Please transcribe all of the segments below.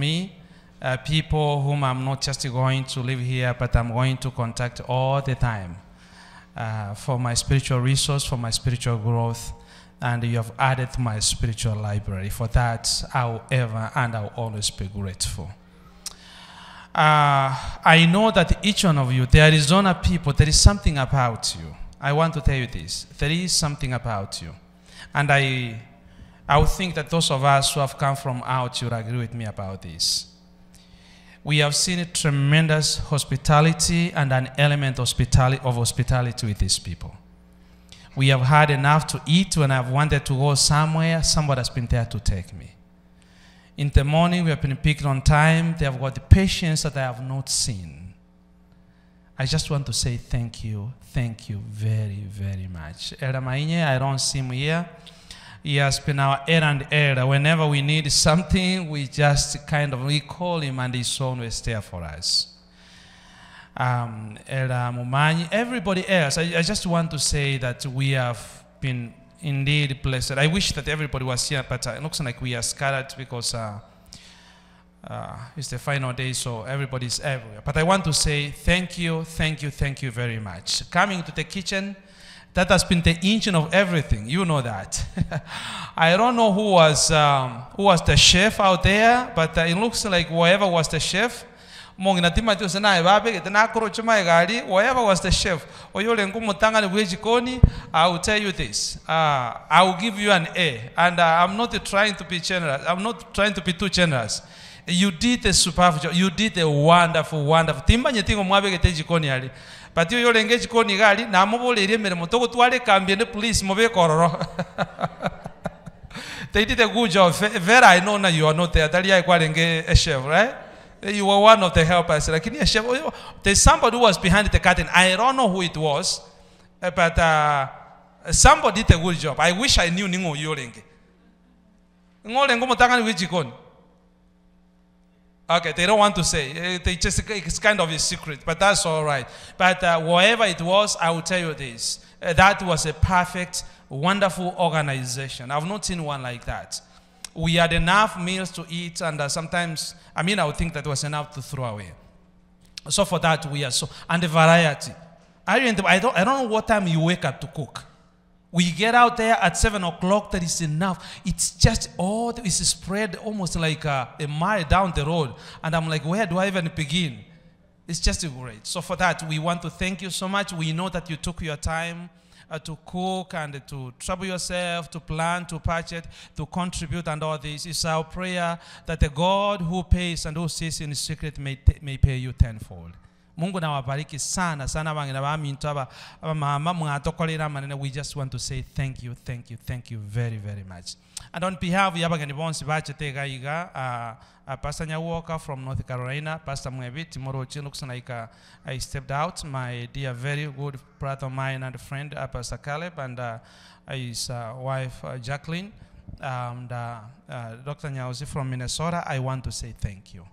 Me, people whom I'm not just going to leave here, but I'm going to contact all the time for my spiritual resource, for my spiritual growth, and you have added to my spiritual library. For that, I will ever and I will always be grateful. I know that each one of you, the Arizona people, there is something about you. I want to tell you this. There is something about you. And I would think that those of us who have come from out, you would agree with me about this. We have seen a tremendous hospitality and an element of hospitality with these people. We have had enough to eat. When I've wanted to go somewhere, somebody has been there to take me. In the morning, we have been picked on time. They have got the patience that I have not seen. I just want to say thank you, thank you very, very much. Elder Mainye, I don't see him here. He has been our errand elder. Whenever we need something, we just kind of, we call him and he's always there for us. Elder Mumanyi, everybody else, I just want to say that we have been indeed blessed. I wish that everybody was here, but it looks like we are scattered because it's the final day, so everybody's everywhere. But I want to say thank you, thank you, thank you very much. Coming to the kitchen, that has been the engine of everything. You know that. I don't know who was the chef out there, but it looks like whoever was the chef, whoever was the chef, I will tell you this. I will give you an A. And I'm not trying to be generous. I'm not trying to be too generous. You did a superb job. You did a wonderful, wonderful. But you engage koni gali na mobole mere motoko twale kambie ne police mobe kororo. They did a good job. Vera, I know now you are not there. Dalia ikwarenge a chef, right? You were one of the helpers. Lakini a chef, there's somebody who was behind the curtain. I don't know who it was, but somebody did a good job. I wish I knew ningo yorenge. Ngolengo motangani wijikoni. Okay, they don't want to say. They just, it's kind of a secret, but that's all right. But whatever it was, I will tell you this. That was a perfect, wonderful organization. I've not seen one like that. We had enough meals to eat, and sometimes, I would think that was enough to throw away. So for that, we are so, and the variety. I don't know what time you wake up to cook. We get out there at 7 o'clock, that is enough. It's just all, it's spread almost like a mile down the road. And I'm like, where do I even begin? It's just great. So for that, we want to thank you so much. We know that you took your time to cook and to trouble yourself, to plan, to budget, to contribute and all this. It's our prayer that the God who pays and who sees in secret may pay you tenfold. Mungu na wabariki sana sana bangina ba minto aba aba mama mwatokolera manene. We just want to say thank you, thank you, thank you very, very much. And on behalf ya bageni bonsi bachetega iga, Pastor Nyawoka from North Carolina, Pastor Mwebi, tomorrow looks like I stepped out. My dear, very good brother of mine and friend, Pastor Caleb, and his wife, Jacqueline, and Doctor Nyauzi from Minnesota. I want to say thank you.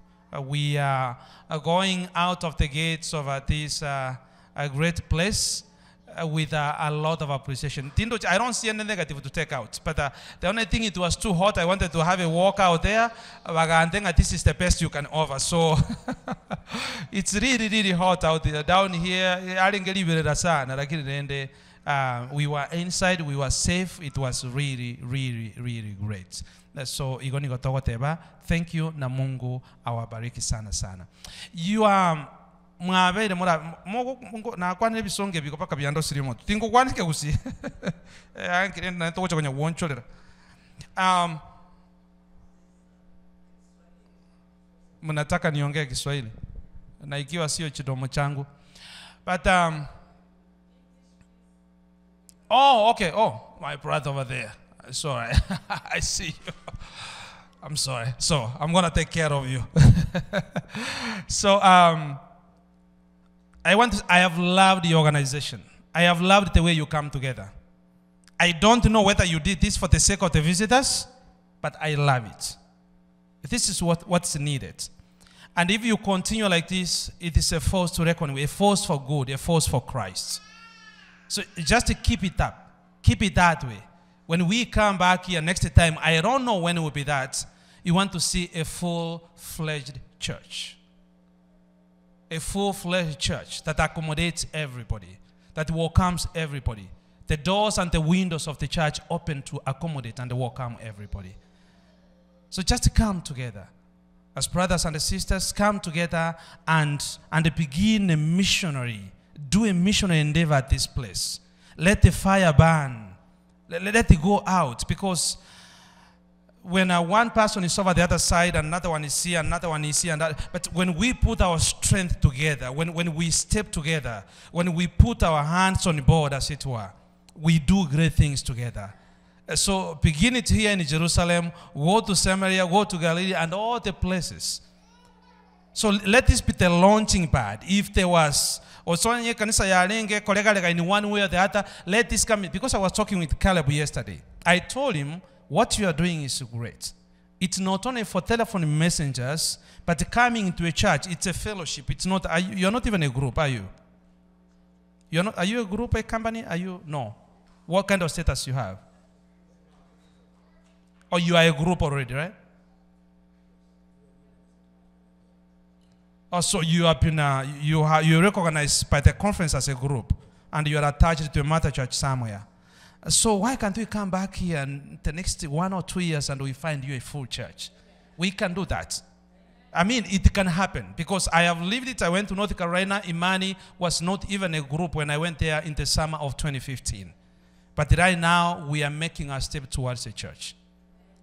We are going out of the gates of this a great place with a lot of appreciation. Tindo, I don't see any negative to take out, but the only thing, it was too hot. I wanted to have a walk out there. But this is the best you can offer. So it's really, really hot out there. Down here, we were inside, we were safe. It was really, really, really great. So igoni gotogoteba, thank you na Mungu awabariki sana sana. You are mwabere mura mogo mungu na kwanire bisonge biko paka byando sirimo. Tingo kwanike gusi. Ankire na togocha konya woncholera. Mnataka niongee Kiswahili na ikiwa sio chidomo changu. But oh, okay. Oh, my brother over there. Sorry, I see you. I'm sorry. So I'm going to take care of you. So I have loved the organization. I have loved the way you come together. I don't know whether you did this for the sake of the visitors, but I love it. This is what's needed. And if you continue like this, it is a force to reckon with, a force for good, a force for Christ. So just to keep it up. Keep it that way. When we come back here next time, I don't know when it will be that. You want to see a full-fledged church. A full-fledged church that accommodates everybody, that welcomes everybody. The doors and the windows of the church open to accommodate and welcome everybody. So just come together. As brothers and sisters, come together and begin a missionary. Do a missionary endeavor at this place. Let the fire burn. Let it go out. Because when one person is over the other side, another one is here, another one is here. And that, but when we put our strength together, when we step together, when we put our hands on board, as it were, we do great things together. So begin it here in Jerusalem, go to Samaria, go to Galilee, and all the places. So let this be the launching pad. If there was, in one way or the other, let this come in. Because I was talking with Caleb yesterday. I told him, what you are doing is great. It's not only for telephone messengers, but coming to a church, it's a fellowship. It's not, you're not even a group, are you? You're not, are you a group, a company? Are you? No. What kind of status you have? Or you are a group already, right? Also, you have been you recognized by the conference as a group, and you are attached to a mother church somewhere. So why can't we come back here and the next 1 or 2 years and we find you a full church? We can do that. I mean, it can happen because I have lived it. I went to North Carolina. Imani was not even a group when I went there in the summer of 2015. But right now, we are making a step towards a church.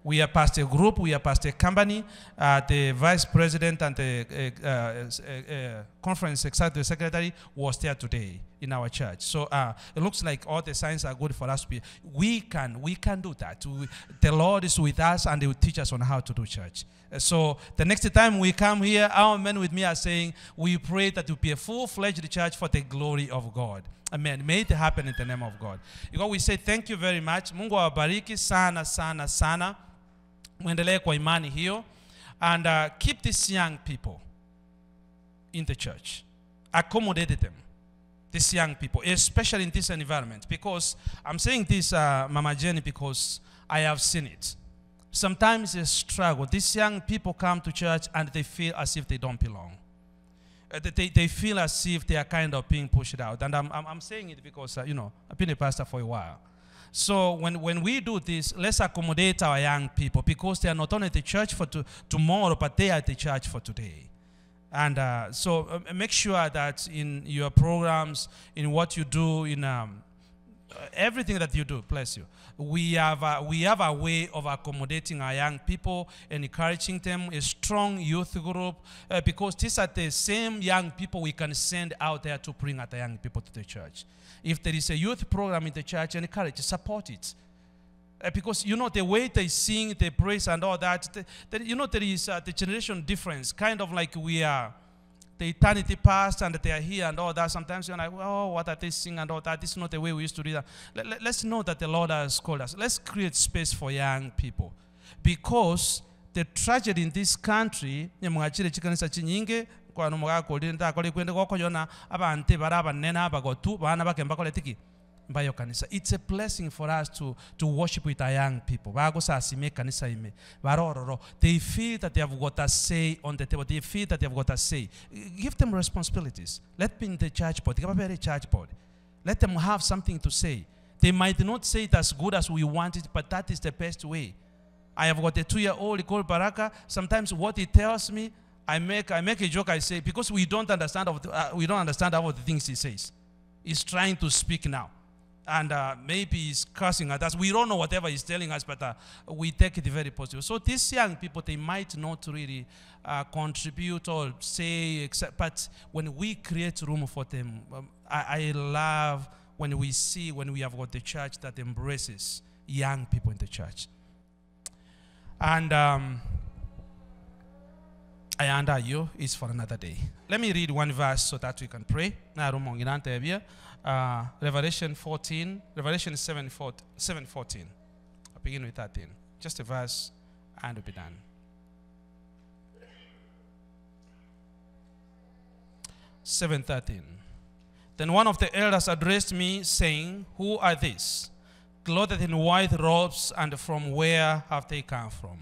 We are past a group, we are past a company. The vice president and the conference executive secretary was there today in our church. So it looks like all the signs are good for us to be. We can do that. The Lord is with us and He will teach us on how to do church. So the next time we come here, our men with me are saying, we pray that it will be a full-fledged church for the glory of God. Amen. May it happen in the name of God. You know, we say thank you very much. Mungu awabariki sana, sana, sana. Muendelee kwa imani hiyo. And keep these young people in the church. Accommodate them. These young people, especially in this environment. Because I'm saying this, Mama Jenny, because I have seen it. Sometimes it's a struggle. These young people come to church and they feel as if they don't belong. They feel as if they are kind of being pushed out. And I'm saying it because, you know, I've been a pastor for a while. So when we do this, let's accommodate our young people because they are not only the church for tomorrow, but they are the church for today. And so make sure that in your programs, in what you do, in everything that you do, bless you, we have a way of accommodating our young people, encouraging them, a strong youth group, because these are the same young people we can send out there to bring other young people to the church. If there is a youth program in the church, encourage, support it. Because, you know, the way they sing, they praise and all that, you know, there is the generation difference, kind of like we are. The eternity past and they are here and all that. Sometimes you're like, oh, what are they singing and all that? This is not the way we used to do that. Let's know that the Lord has called us. Let's create space for young people. Because the tragedy in this country, it's a blessing for us to worship with our young people. They feel that they have got a say on the table. They feel that they have got a say. Give them responsibilities. Let them be in the church board. Give them a church board. Let them have something to say. They might not say it as good as we want it, but that is the best way. I have got a 2-year-old called Baraka. Sometimes what he tells me, I make a joke. I say, because we don't understand all the things he says. He's trying to speak now. And maybe he's cursing at us. We don't know whatever he's telling us, but we take it very positive. So these young people, they might not really contribute or say, except, but when we create room for them, I love when we see, when we have got the church that embraces young people in the church. And I under you is for another day. Let me read one verse so that we can pray. Revelation 14, Revelation 7:14. I'll begin with 13. Just a verse and we'll be done. 7:13. Then one of the elders addressed me, saying, "Who are these, clothed in white robes, and from where have they come from?"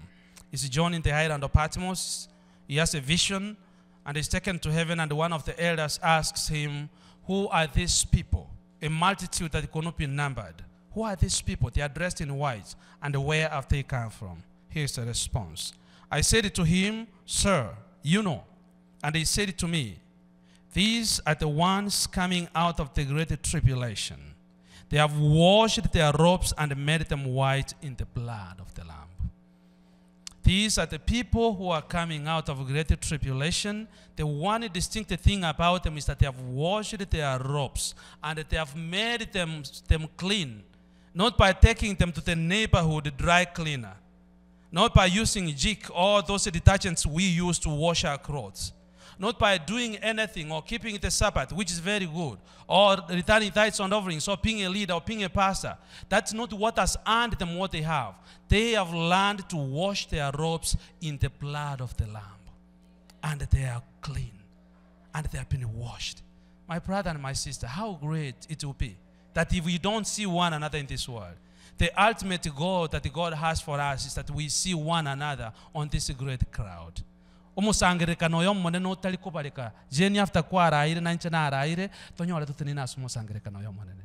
It's John in the island of Patmos. He has a vision and is taken to heaven, and one of the elders asks him, Who are these people? A multitude that could not be numbered. Who are these people? They are dressed in white, and where have they come from? Here's the response. I said to him, Sir, you know. And he said to me, These are the ones coming out of the great tribulation. They have washed their robes and made them white in the blood of the Lamb. These are the people who are coming out of great tribulation. The one distinct thing about them is that they have washed their robes and they have made them clean, not by taking them to the neighborhood dry cleaner, not by using Jik or those detergents we use to wash our clothes, not by doing anything or keeping the Sabbath, which is very good, or returning tithes and offerings, or being a leader or being a pastor. That's not what has earned them what they have. They have learned to wash their robes in the blood of the Lamb. And they are clean. And they have been washed. My brother and my sister, how great it will be that if we don't see one another in this world, the ultimate goal that God has for us is that we see one another on this great crowd. Omosangerekano oyo omonene otari kobareka jeni after kwaraire na inche naraire tonyore totenene ase omosangerekano oyo omonene.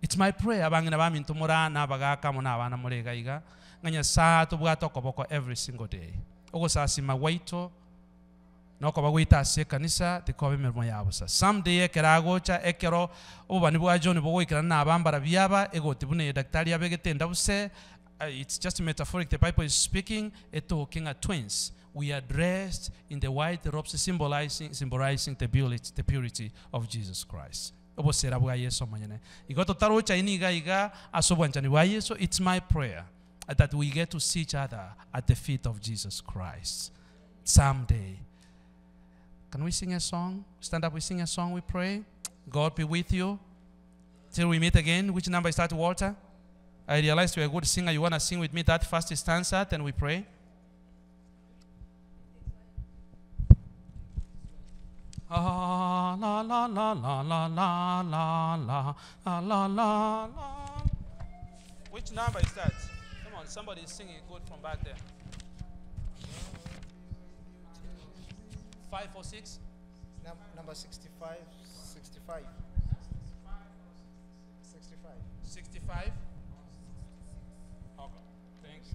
It's my prayer abang'ina baminto morana abagaka amo na abana more iga iga ng'a Nyasaye tobwate okoboko every single day. Ogosasima gwaito nokoba goita ase ekanisa tikoba emirimo ya bosa. Someday ekero agocha ekero obobani bwa John bogoikerana na abambara biaba egoti buna daktari abegete endabuse. It's just metaphoric. The Bible is speaking etoking at twins. We are dressed in the white robes symbolizing the purity of Jesus Christ. Obosera bwa Yesu monyene. Igo totarocha iniga iga ase obwanchani bwa Yesu. It's my prayer that we get to see each other at the feet of Jesus Christ someday. Can we sing a song? Stand up, we sing a song, we pray. God be with you till we meet again. Which number is that, Walter? I realize you're a good singer. You want to sing with me that first stanza, then we pray. Ah, la la la la la la la la la la la. Which number is that? Come on, somebody is singing good from back there. 5 or 6? Number 65. 65. 65. 65? Okay, thanks.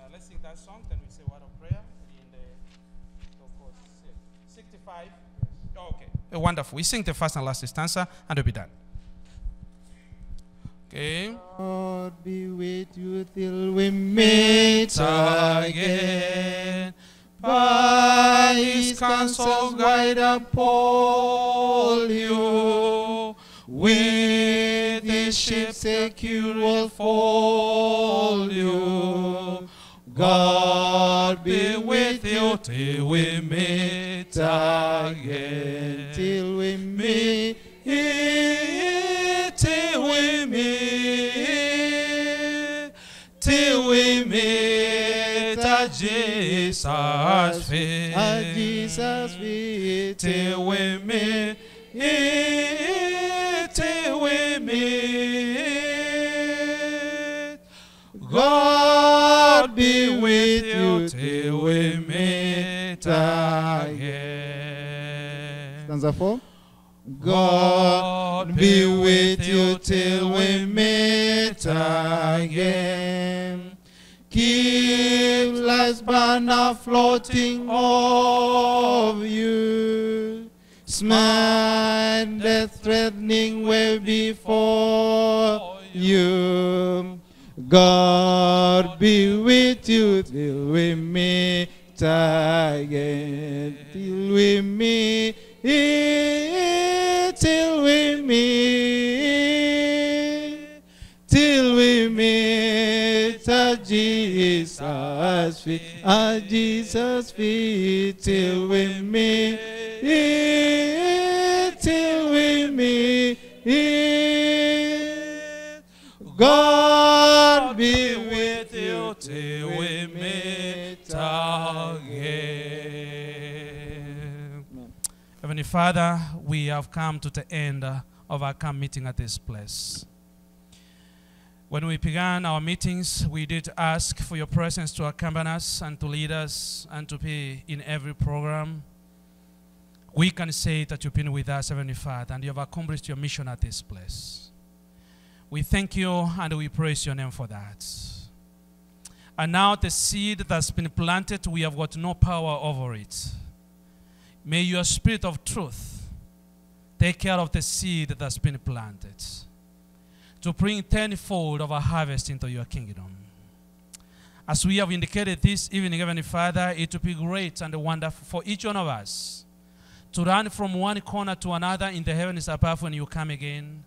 Let's sing that song, then we say word of prayer in the 65. Okay. Wonderful. We sing the first and last stanza and we'll be done. Okay. God be with you till we meet again. By his counsels guide uphold you. With his ship secure will fold you. God be with you till we meet again. Till we meet, till we meet, till we meet at Jesus' feet. At Jesus' feet. Till we meet, till we meet. God be with you till we meet again. Stanza 4. God be with you till we meet again. Keep life's banner floating of you. Smite the threatening way before you. God be with you till we meet again. Till we meet, till we meet, till we meet at Jesus' feet, at Jesus' feet, till we meet, till we meet. God be with you till we meet again. Heavenly Father, we have come to the end of our camp meeting at this place. When we began our meetings, we did ask for your presence to accompany us and to lead us and to be in every program. We can say that you've been with us, Heavenly Father, and you have accomplished your mission at this place. We thank you and we praise your name for that. And now the seed that's been planted, we have got no power over it. May your spirit of truth take care of the seed that's been planted to bring tenfold of a harvest into your kingdom. As we have indicated this evening, Heavenly Father, it will be great and wonderful for each one of us to run from one corner to another in the heavens above when you come again,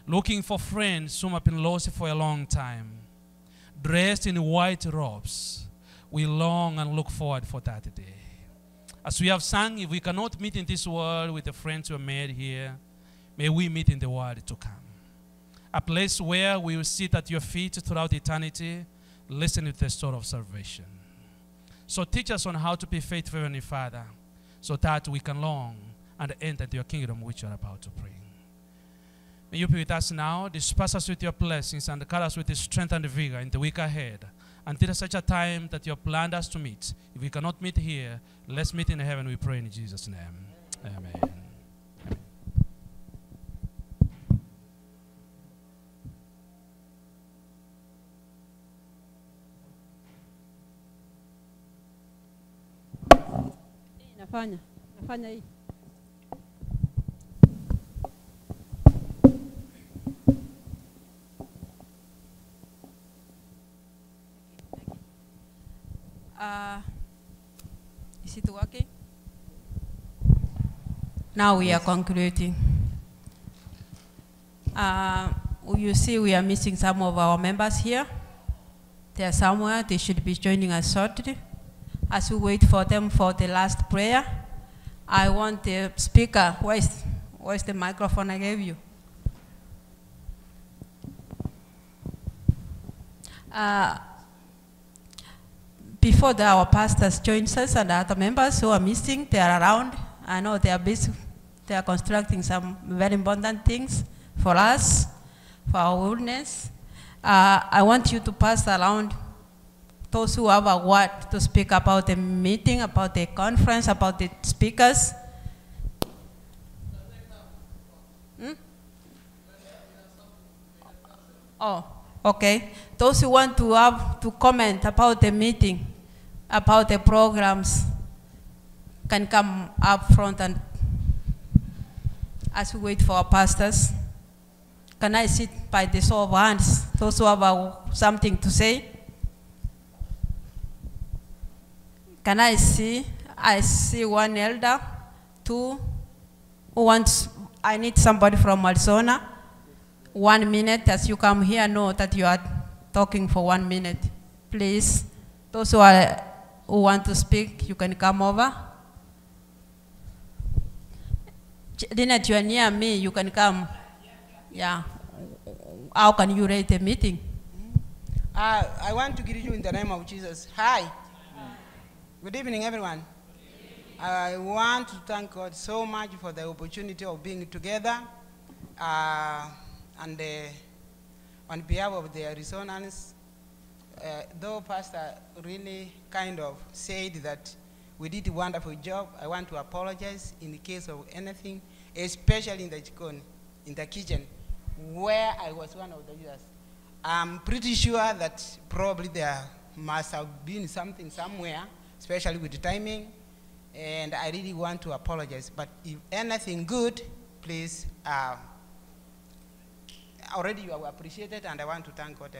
looking for friends whom have been lost for a long time, dressed in white robes. We long and look forward for that day. As we have sung, if we cannot meet in this world with the friends we have made here, may we meet in the world to come. A place where we will sit at your feet throughout eternity, listening to the story of salvation. So teach us on how to be faithful, Heavenly Father, so that we can long and enter your kingdom which you are about to bring. May you be with us now, disperse us with your blessings, and carry us with the strength and vigor in the week ahead, until such a time that you have planned us to meet. If we cannot meet here, let's meet in heaven, we pray in Jesus' name. Amen. Nafanya, nafanya hii. Is it working? Now we are concluding. You see we are missing some of our members here. They are somewhere. They should be joining us shortly. As we wait for them for the last prayer, I want the speaker. Where's the microphone I gave you? Before our pastors join us and other members who are missing, they are around. I know they are busy. They are constructing some very important things for us, for our wellness. I want you to pass around those who have a word to speak about the meeting, about the conference, about the speakers. Oh, okay. Those who want to have to comment about the meeting, about the programs, can come up front and as we wait for our pastors. Can I sit by the show of hands? Those who have something to say. Can I see? I see one elder, two, who wants, I need somebody from Arizona. 1 minute, as you come here, know that you are talking for 1 minute. Please, those who want to speak, you can come over. Lynette, you are near me, you can come. Yeah. How can you rate the meeting? I want to greet you in the name of Jesus. Hi. Good evening, everyone. I want to thank God so much for the opportunity of being together. And on behalf of the Arizonans, though Pastor really kind of said that we did a wonderful job, I want to apologize in case of anything, especially in the jikoni, in the kitchen, where I was one of the leaders. I'm pretty sure that probably there must have been something somewhere, especially with the timing, and I really want to apologize. But if anything good, please, already you are appreciated, and I want to thank God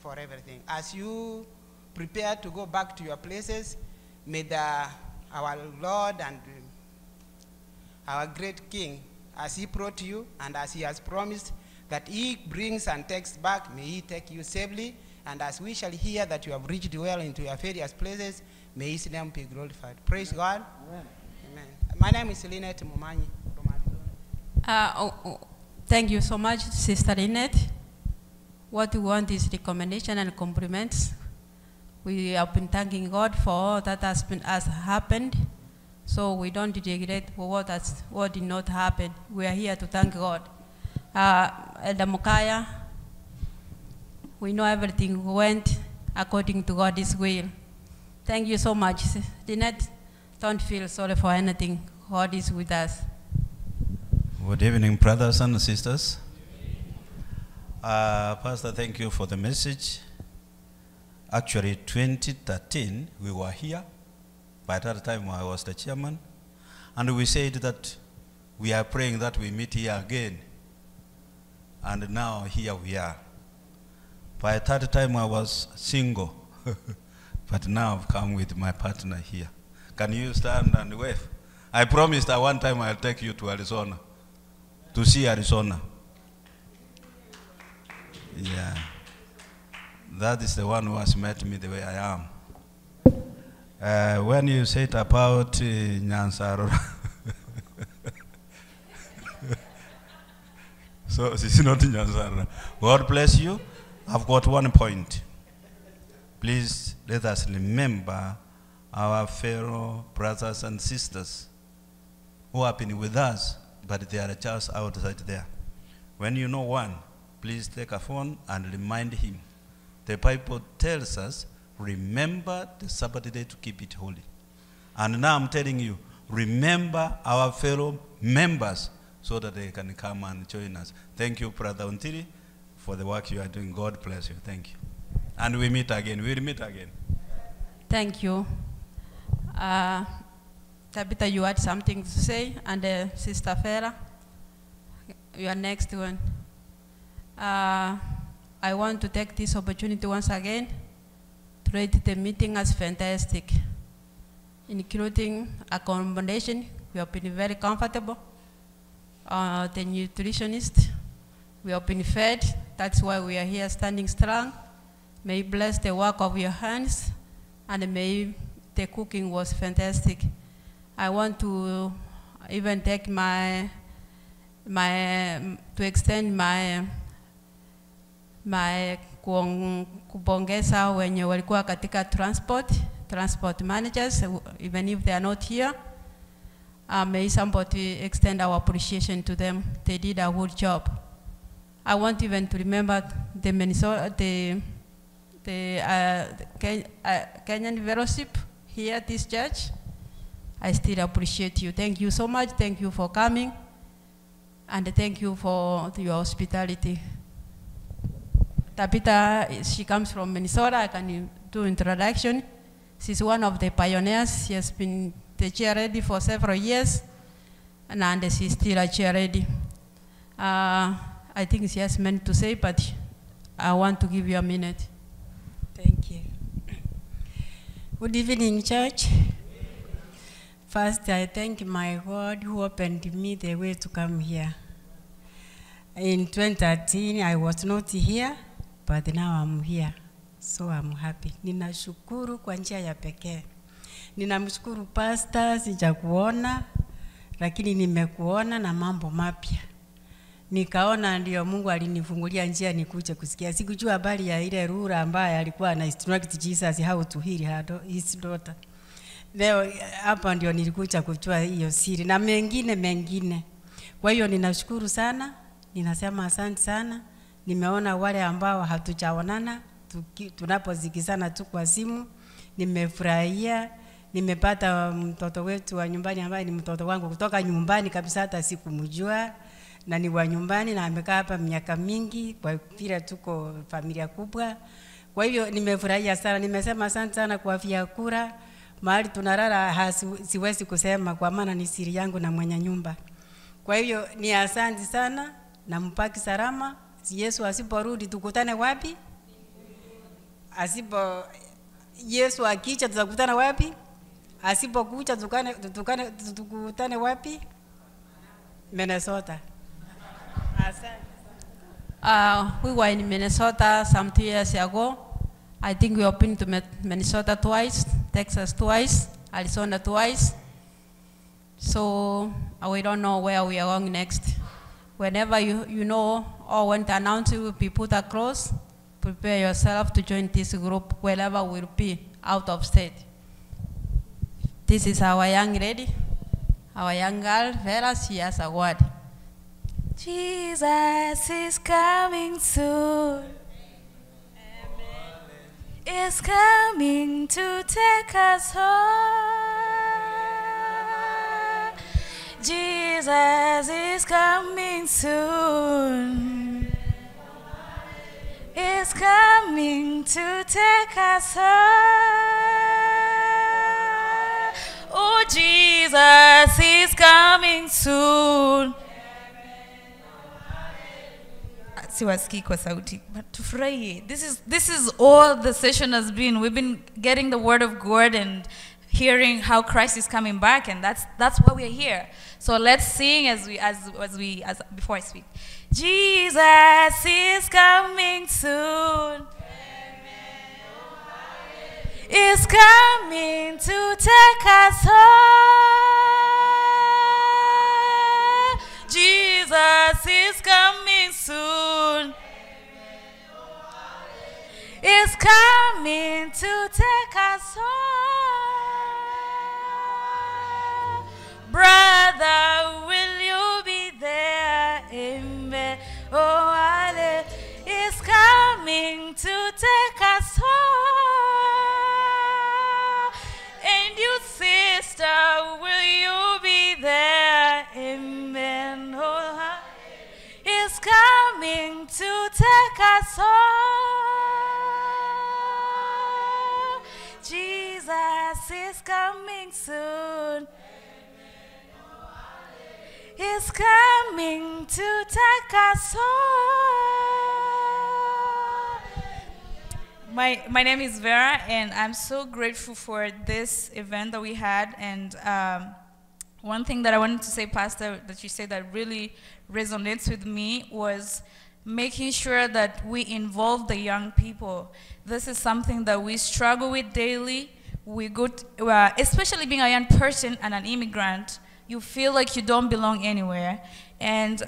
for everything. As you prepare to go back to your places, may our Lord and our great King, as he brought you and as he has promised that he brings and takes back, may he take you safely. And as we shall hear that you have reached well into your various places, may his name be glorified. Praise God. Amen. Amen. My name is Lynette Mumanyi from Arizona. Thank you so much, Sister Lynette. What we want is recommendation and compliments. We have been thanking God for all that has happened. So we don't regret what did not happen. We are here to thank God. Elder Mukaya, We know everything went according to God's will. Thank you so much, Lynette. Don't feel sorry for anything. God is with us. Good evening, brothers and sisters. Pastor, thank you for the message. Actually, 2013, we were here. By that time, I was the chairman. And we said that we are praying that we meet here again. And now here we are. By that time, I was single. But now I've come with my partner here. Can you stand and wave? I promised that one time I'll take you to Arizona, to see Arizona. Yeah. That is the one who has met me the way I am. When you said about Nyansarora, so it's not Nyansarora. God bless you. I've got one point. Please let us remember our fellow brothers and sisters who have been with us, but they are just outside there. When you know one, please take a phone and remind him. The Bible tells us, remember the Sabbath day to keep it holy. And now I'm telling you, remember our fellow members so that they can come and join us. Thank you, Brother Ontiri, for the work you are doing. God bless you. Thank you. And we meet again. We'll meet again. Thank you. Tabitha, you had something to say, and Sister Farah, you are next one. I want to take this opportunity once again to rate the meeting as fantastic, including accommodation. We have been very comfortable. The nutritionist, we have been fed. That's why we are here standing strong. May you bless the work of your hands, and may the cooking was fantastic. I want to even take my, my to extend my, my kupongeza wenye walikuwa katika transport managers, even if they are not here. May somebody extend our appreciation to them. They did a good job. I want even to remember the Minnesota, the Kenyan Fellowship here at this church. I still appreciate you. Thank you so much. Thank you for coming. And thank you for your hospitality. Tabitha, she comes from Minnesota. I can do introduction. She's one of the pioneers. She has been the chair lady for several years, and she's still a chair lady. I think she has many to say, but I want to give you a minute. Thank you. Good evening, church. First, I thank my God who opened me the way to come here. In 2013, I was not here, but now I'm here. So I'm happy. Ninashukuru kwa njia ya pekee. Ninamshukuru pastor, sijakuona, lakini nimekuona na mambo mapya. Nikaona ndio Mungu alinifungulia njia nikuje kusikia. Sikujua habari ya ile rura ambaye alikuwa ana instruct Jesus how to heal his daughter. Leo hapa ndio nilikuja kujua hiyo siri na mengine mengine. Kwa hiyo ninashukuru sana, ninasema asante sana. Nimeona wale ambao hatujaonana, tunapozikizana tu kwa simu. Nimefurahia, nimepata mtoto wetu wa nyumbani ambaye ni mtoto wangu kutoka nyumbani kabisa, hata sikumjua, na ni wa nyumbani na amekaa hapa miaka mingi kwa vile tuko familia kubwa. Kwa hivyo nimefurahia sana, nimesema asante sana kwa vyakula. Mahali tunalala siwezi kusema kwa maana ni siri yangu na mwenye nyumba. Kwa hivyo ni asante sana na mpaki salama. Yesu asiporudi tukutane wapi? Asipo Yesu akicha tutakutana wapi? Asipokuja tukutane wapi? Minnesota. Asante. We were in Minnesota some 2 years ago. I think we have been to Minnesota twice, Texas twice, Arizona twice. So we don't know where we are going next. Whenever you know or when the announcement will be put across, prepare yourself to join this group wherever we'll be out of state. This is our young lady, our young girl, Vera. She has a word. Jesus is coming soon. Is coming to take us home. Jesus is coming soon. Is coming to take us home. Oh, Jesus is coming soon. Siwasikii kwa sauti but tufurahie. This is all the session has been. We've been getting the word of God and hearing how Christ is coming back, and that's why we're here. So let's sing as we as we as before I speak. Jesus is coming soon. Is coming to take us home. Jesus is coming soon. Is coming to take us home. Brother, will you be there? Amen. Oh, hallelujah. Is coming to take us home. And you, sister, will you be there? Amen. Oh, is coming to take us home. Jesus is coming soon. He's coming to take us home. My name is Vera, and I'm so grateful for this event that we had. And one thing that I wanted to say, Pastor, that you said that really resonates with me was making sure that we involve the young people. This is something that we struggle with daily. We go to, especially being a young person and an immigrant, you feel like you don't belong anywhere. And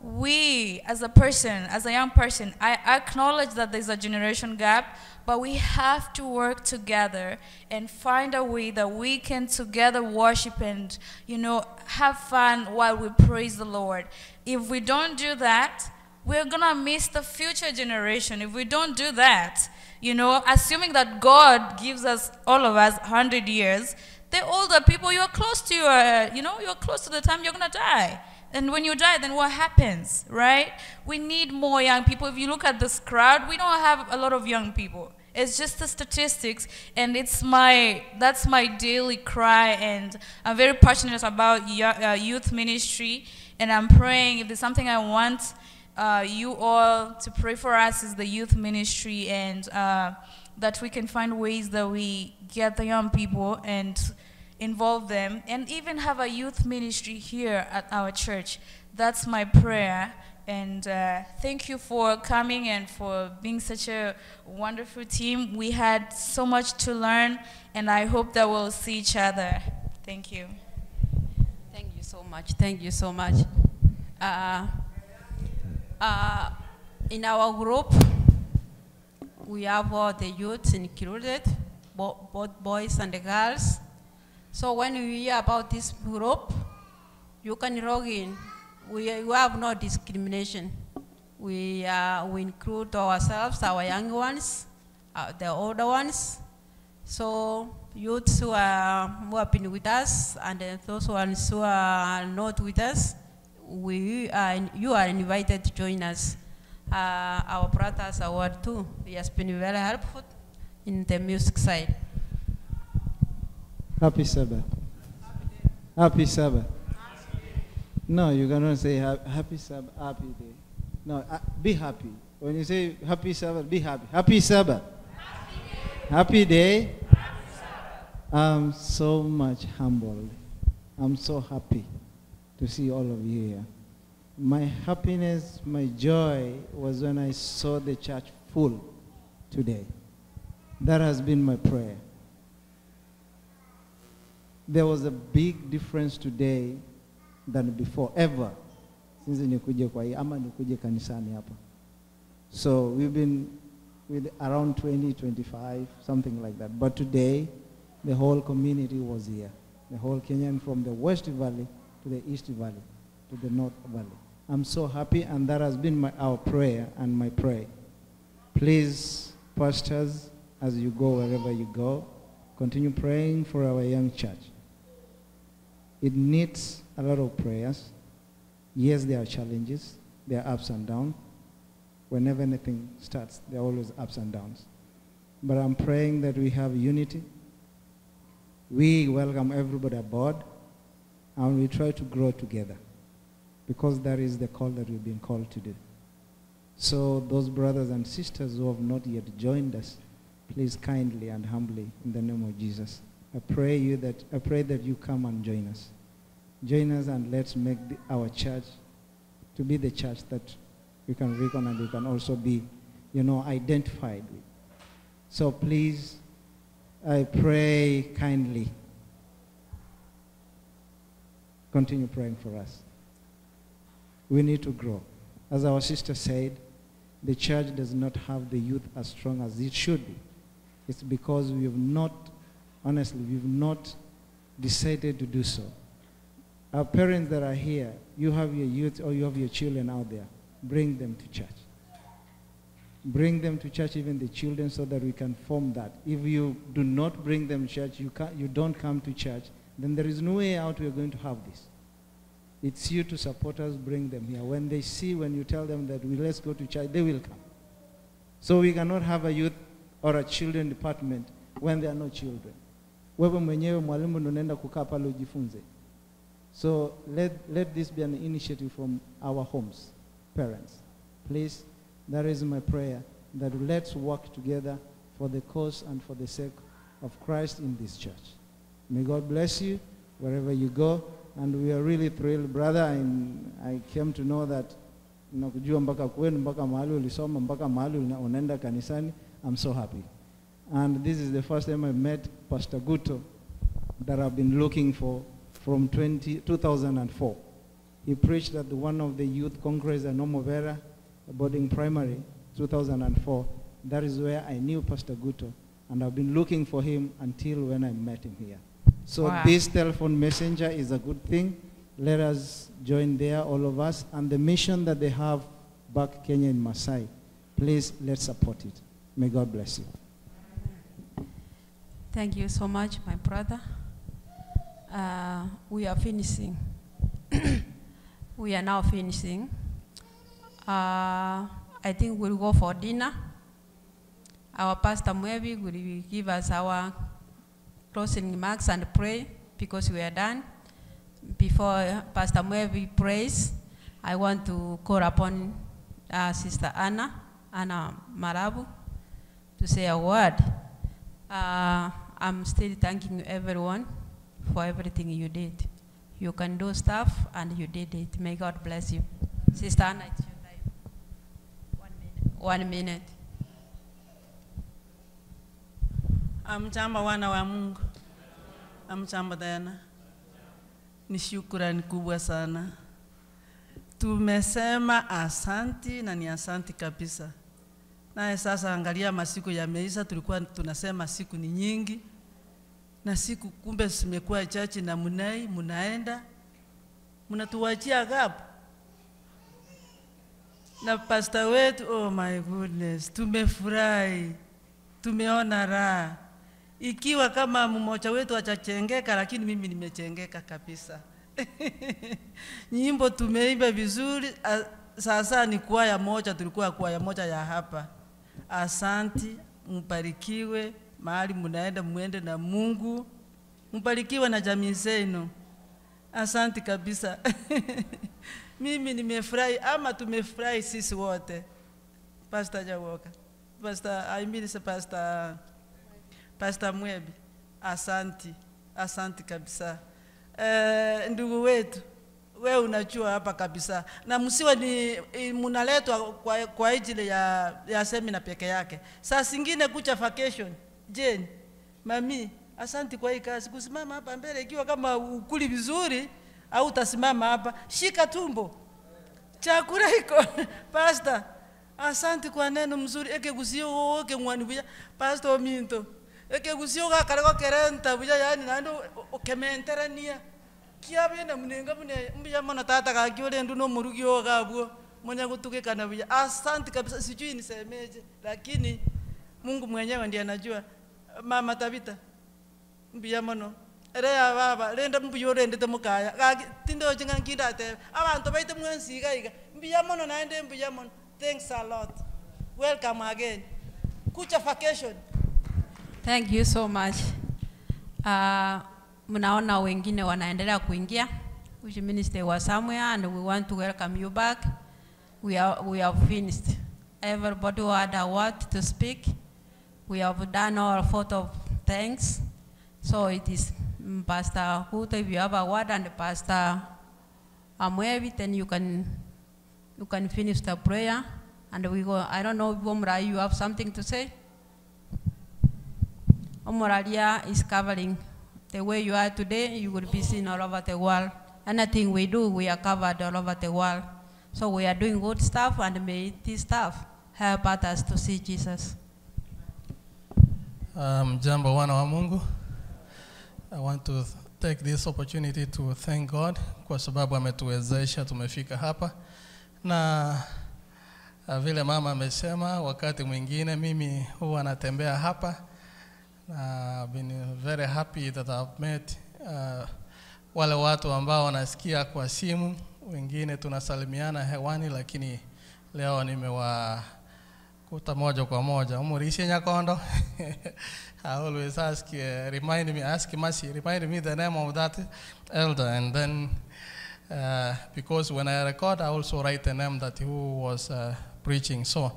we, as a person, as a young person, I acknowledge that there's a generation gap, but we have to work together and find a way that we can together worship and, you know, have fun while we praise the Lord. If we don't do that, we're gonna miss the future generation. If we don't do that, you know, assuming that God gives us, all of us, 100 years, the older people, you're close to your, you know, you're close to the time you're gonna die. And when you die, then what happens, right? We need more young people. If you look at this crowd, we don't have a lot of young people. It's just the statistics, and that's my daily cry, and I'm very passionate about youth ministry, and I'm praying if there's something I want you all to pray for us is the youth ministry, and that we can find ways that we get the young people and involve them, and even have a youth ministry here at our church. That's my prayer. And thank you for coming and for being such a wonderful team. We had so much to learn, and I hope that we'll see each other. Thank you. Thank you so much. Thank you so much. In our group, we have all the youths included, both boys and the girls. So when you hear about this group, you can log in. We have no discrimination. We include ourselves, our young ones, the older ones. So youths who have been with us and those ones who are not with us, you are invited to join us. Our brothers award too. He has been very helpful in the music side. Happy Sabbath. Happy Sabbath. No, you cannot say happy Sabbath, happy day. No, be happy. When you say happy Sabbath, be happy. Happy Sabbath. Happy day. Happy day. I'm so much humbled. I'm so happy to see all of you here. My happiness, my joy was when I saw the church full today. That has been my prayer. There was a big difference today than before, ever, since nikuje kwa hii, ama nikuje kanisani hapa. So we've been with around 20, 25, something like that. But today, the whole community was here. The whole Kenyan from the West Valley to the East Valley, to the North Valley. I'm so happy, and that has been our prayer and my prayer. Please, pastors, as you go wherever you go. Continue praying for our young church. It needs a lot of prayers. Yes, there are challenges. There are ups and downs. Whenever anything starts, there are always ups and downs. But I'm praying that we have unity. We welcome everybody aboard, and we try to grow together, because that is the call that we've been called to do. So those brothers and sisters who have not yet joined us, please kindly and humbly, in the name of Jesus, I pray that you come and join us. Join us and let's make our church to be the church that we can reckon and we can also be, identified with. So please, I pray kindly, continue praying for us. We need to grow. As our sister said, the church does not have the youth as strong as it should be. It's because we have not, honestly, we've not decided to do so. Our parents that are here, you have your youth or you have your children out there. Bring them to church. Bring them to church, even the children, so that we can form that. If you do not bring them to church, you, can't, you don't come to church, then there is no way out we are going to have this. It's you to support us, bring them here. When they see, when you tell them that we let's go to church, they will come. So we cannot have a youth or a children department when there are no children. Wewe mwenyewe mwalimu ndo unaenda kukaa pale ujifunze. So let this be an initiative from our homes, parents. Please, that is my prayer, that let's work together for the cause and for the sake of Christ in this church. May God bless you wherever you go. And we are really thrilled, brother. And I came to know that nakujua mpaka kwenu, mpaka mahali ulisoma, mpaka mahali unaenda kanisani. I'm so happy. And this is the first time I met Pastor Guto that I've been looking for from 2004. He preached at one of the youth congress at Nomovera boarding primary, 2004. That is where I knew Pastor Guto, and I've been looking for him until when I met him here. So Wow. This telephone messenger is a good thing. Let us join there, all of us. And the mission that they have back Kenya in Maasai, please let's support it. May God bless you. Thank you so much, my brother. We are finishing. We are now finishing. I think we'll go for dinner. Our Pastor Mwebi will give us our closing remarks and pray because we are done. Before Pastor Mwebi prays, I want to call upon Sister Anna Marabu, to say a word. I'm still thanking everyone for everything you did. You can do stuff, and you did it. May God bless you. Sister Anna, it's your time. 1 minute. 1 minute. Amchamba wana wa Mungu. Amchamba tena. Ni shukrani kubwa sana. Tumesema asanti na ni asanti kabisa. Naye sasa angalia masiku yameisha, tulikuwa tunasema siku ni nyingi. Na siku kumbe zimekuwa chache na munai, munaenda. Mnatuachia gap. Na pastor wetu, oh my goodness, tumefurahi. Tumeona raha. Ikiwa kama mmoja wetu hajachengeka, lakini mimi nimechengeka kabisa. Nyimbo tumeimba vizuri, sasa ni kwaya moja, tulikuwa kwaya moja ya hapa. Asanti, mbarikiwe, mahali mnaenda muende na Mungu. Mbarikiwe na jamii zenu. Asanti kabisa. Mimi nimefurahi, ama tumefurahi sisi wote. Pastor Jawoka. Pastor, I mean Pastor, Pastor Mwebi. Asanti. Asanti kabisa. Ndugu wetu, wewe unajua hapa kabisa. Na msiwe ni mnaletwa kwa ajili ya semina peke yake. Saa zingine kucha vacation. Jane, mami, asanti kwa hii kazi. Kusimama hapa mbele ikiwa kama ukuli vizuri au utasimama hapa, shika tumbo. Chakula iko. Pastor, asanti kwa neno mzuri. Eke gusio oke mwani buya. Pastor Minto. Eke gusio ga karego kerenta buya yani nando okementerania. Kiabe na munenga mune mbuya mona tata ga kyole ndu no murugi oga bwo. Mwenye gutukikana buya. Asanti kabisa, sijui nisemeje, lakini Mungu mwenyewe ndiye anajua. Mama Tabitha, mbuya mono. Ere ya baba, rende mbuya orendete mokaya. Gaki tindochi ng'a nki ndatebe. Abanto baito mwensi iga iga, mbuya mono naende mbuya mono. Thanks a lot. Welcome again. Kucha vacation. Thank you so much. Mnaona wengine wanaendelea kuingia, which means they were somewhere and we want to welcome you back. We are finished. Everybody who had a word to speak, we have done our vote of thanks. So it is Pastor Huto, if you have a word, and Pastor Amwevi, then you can finish the prayer. And we go, I don't know if Omra, you have something to say? Omoralia is covering the way you are today, you will be seen all over the world. Anything we do, we are covered all over the world. So we are doing good stuff, and may this stuff help others to see Jesus. Jambo wana wa Mungu. I want to take this opportunity to thank God kwa sababu ametuwezesha tumefika hapa, na vile mama amesema, wakati mwingine mimi huwa natembea hapa na I've been very happy that I've met wale watu ambao wanasikia kwa simu, wengine tunasalimiana hewani, lakini leo nimewakuta moja kwa moja. Umurishe Nyakondo. I always ask, remind me, ask Masi, remind me the name of that elder, and then because when I record, I also write the name that who was preaching. So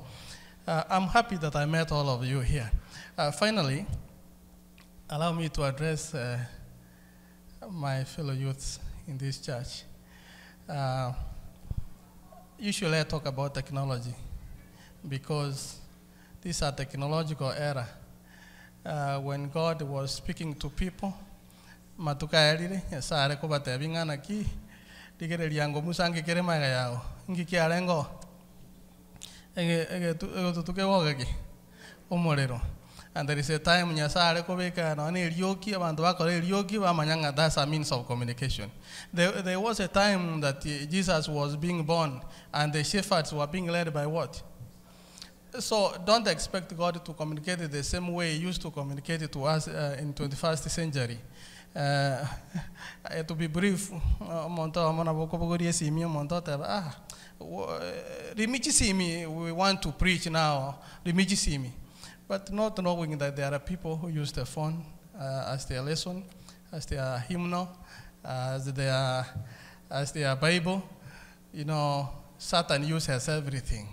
I'm happy that I met all of you here. Finally, allow me to address my fellow youths in this church. Usually I talk about technology because this is a technological era. When God was speaking to people, matuka erire Nyasaye are kobatebia ng'a naki rigereria ngo musangikere maega yao ngikiarengo egetutuke omorero. And there is a time Nyasaye are kobeka nonye erioki abanto bakora erioki bamanya ng'a that's a means of communication. There was a time that Jesus was being born and the shepherds were being led by what? So don't expect God to communicate the same way he used to communicate to us in 21st century. To be brief, omonto omo nabo okobogoria esimi omonto oteba, rimichi simi, we want to preach now, rimichi simi. But not knowing that there are people who use the phone as their lesson, as their hymnal, as their Bible. Satan uses everything.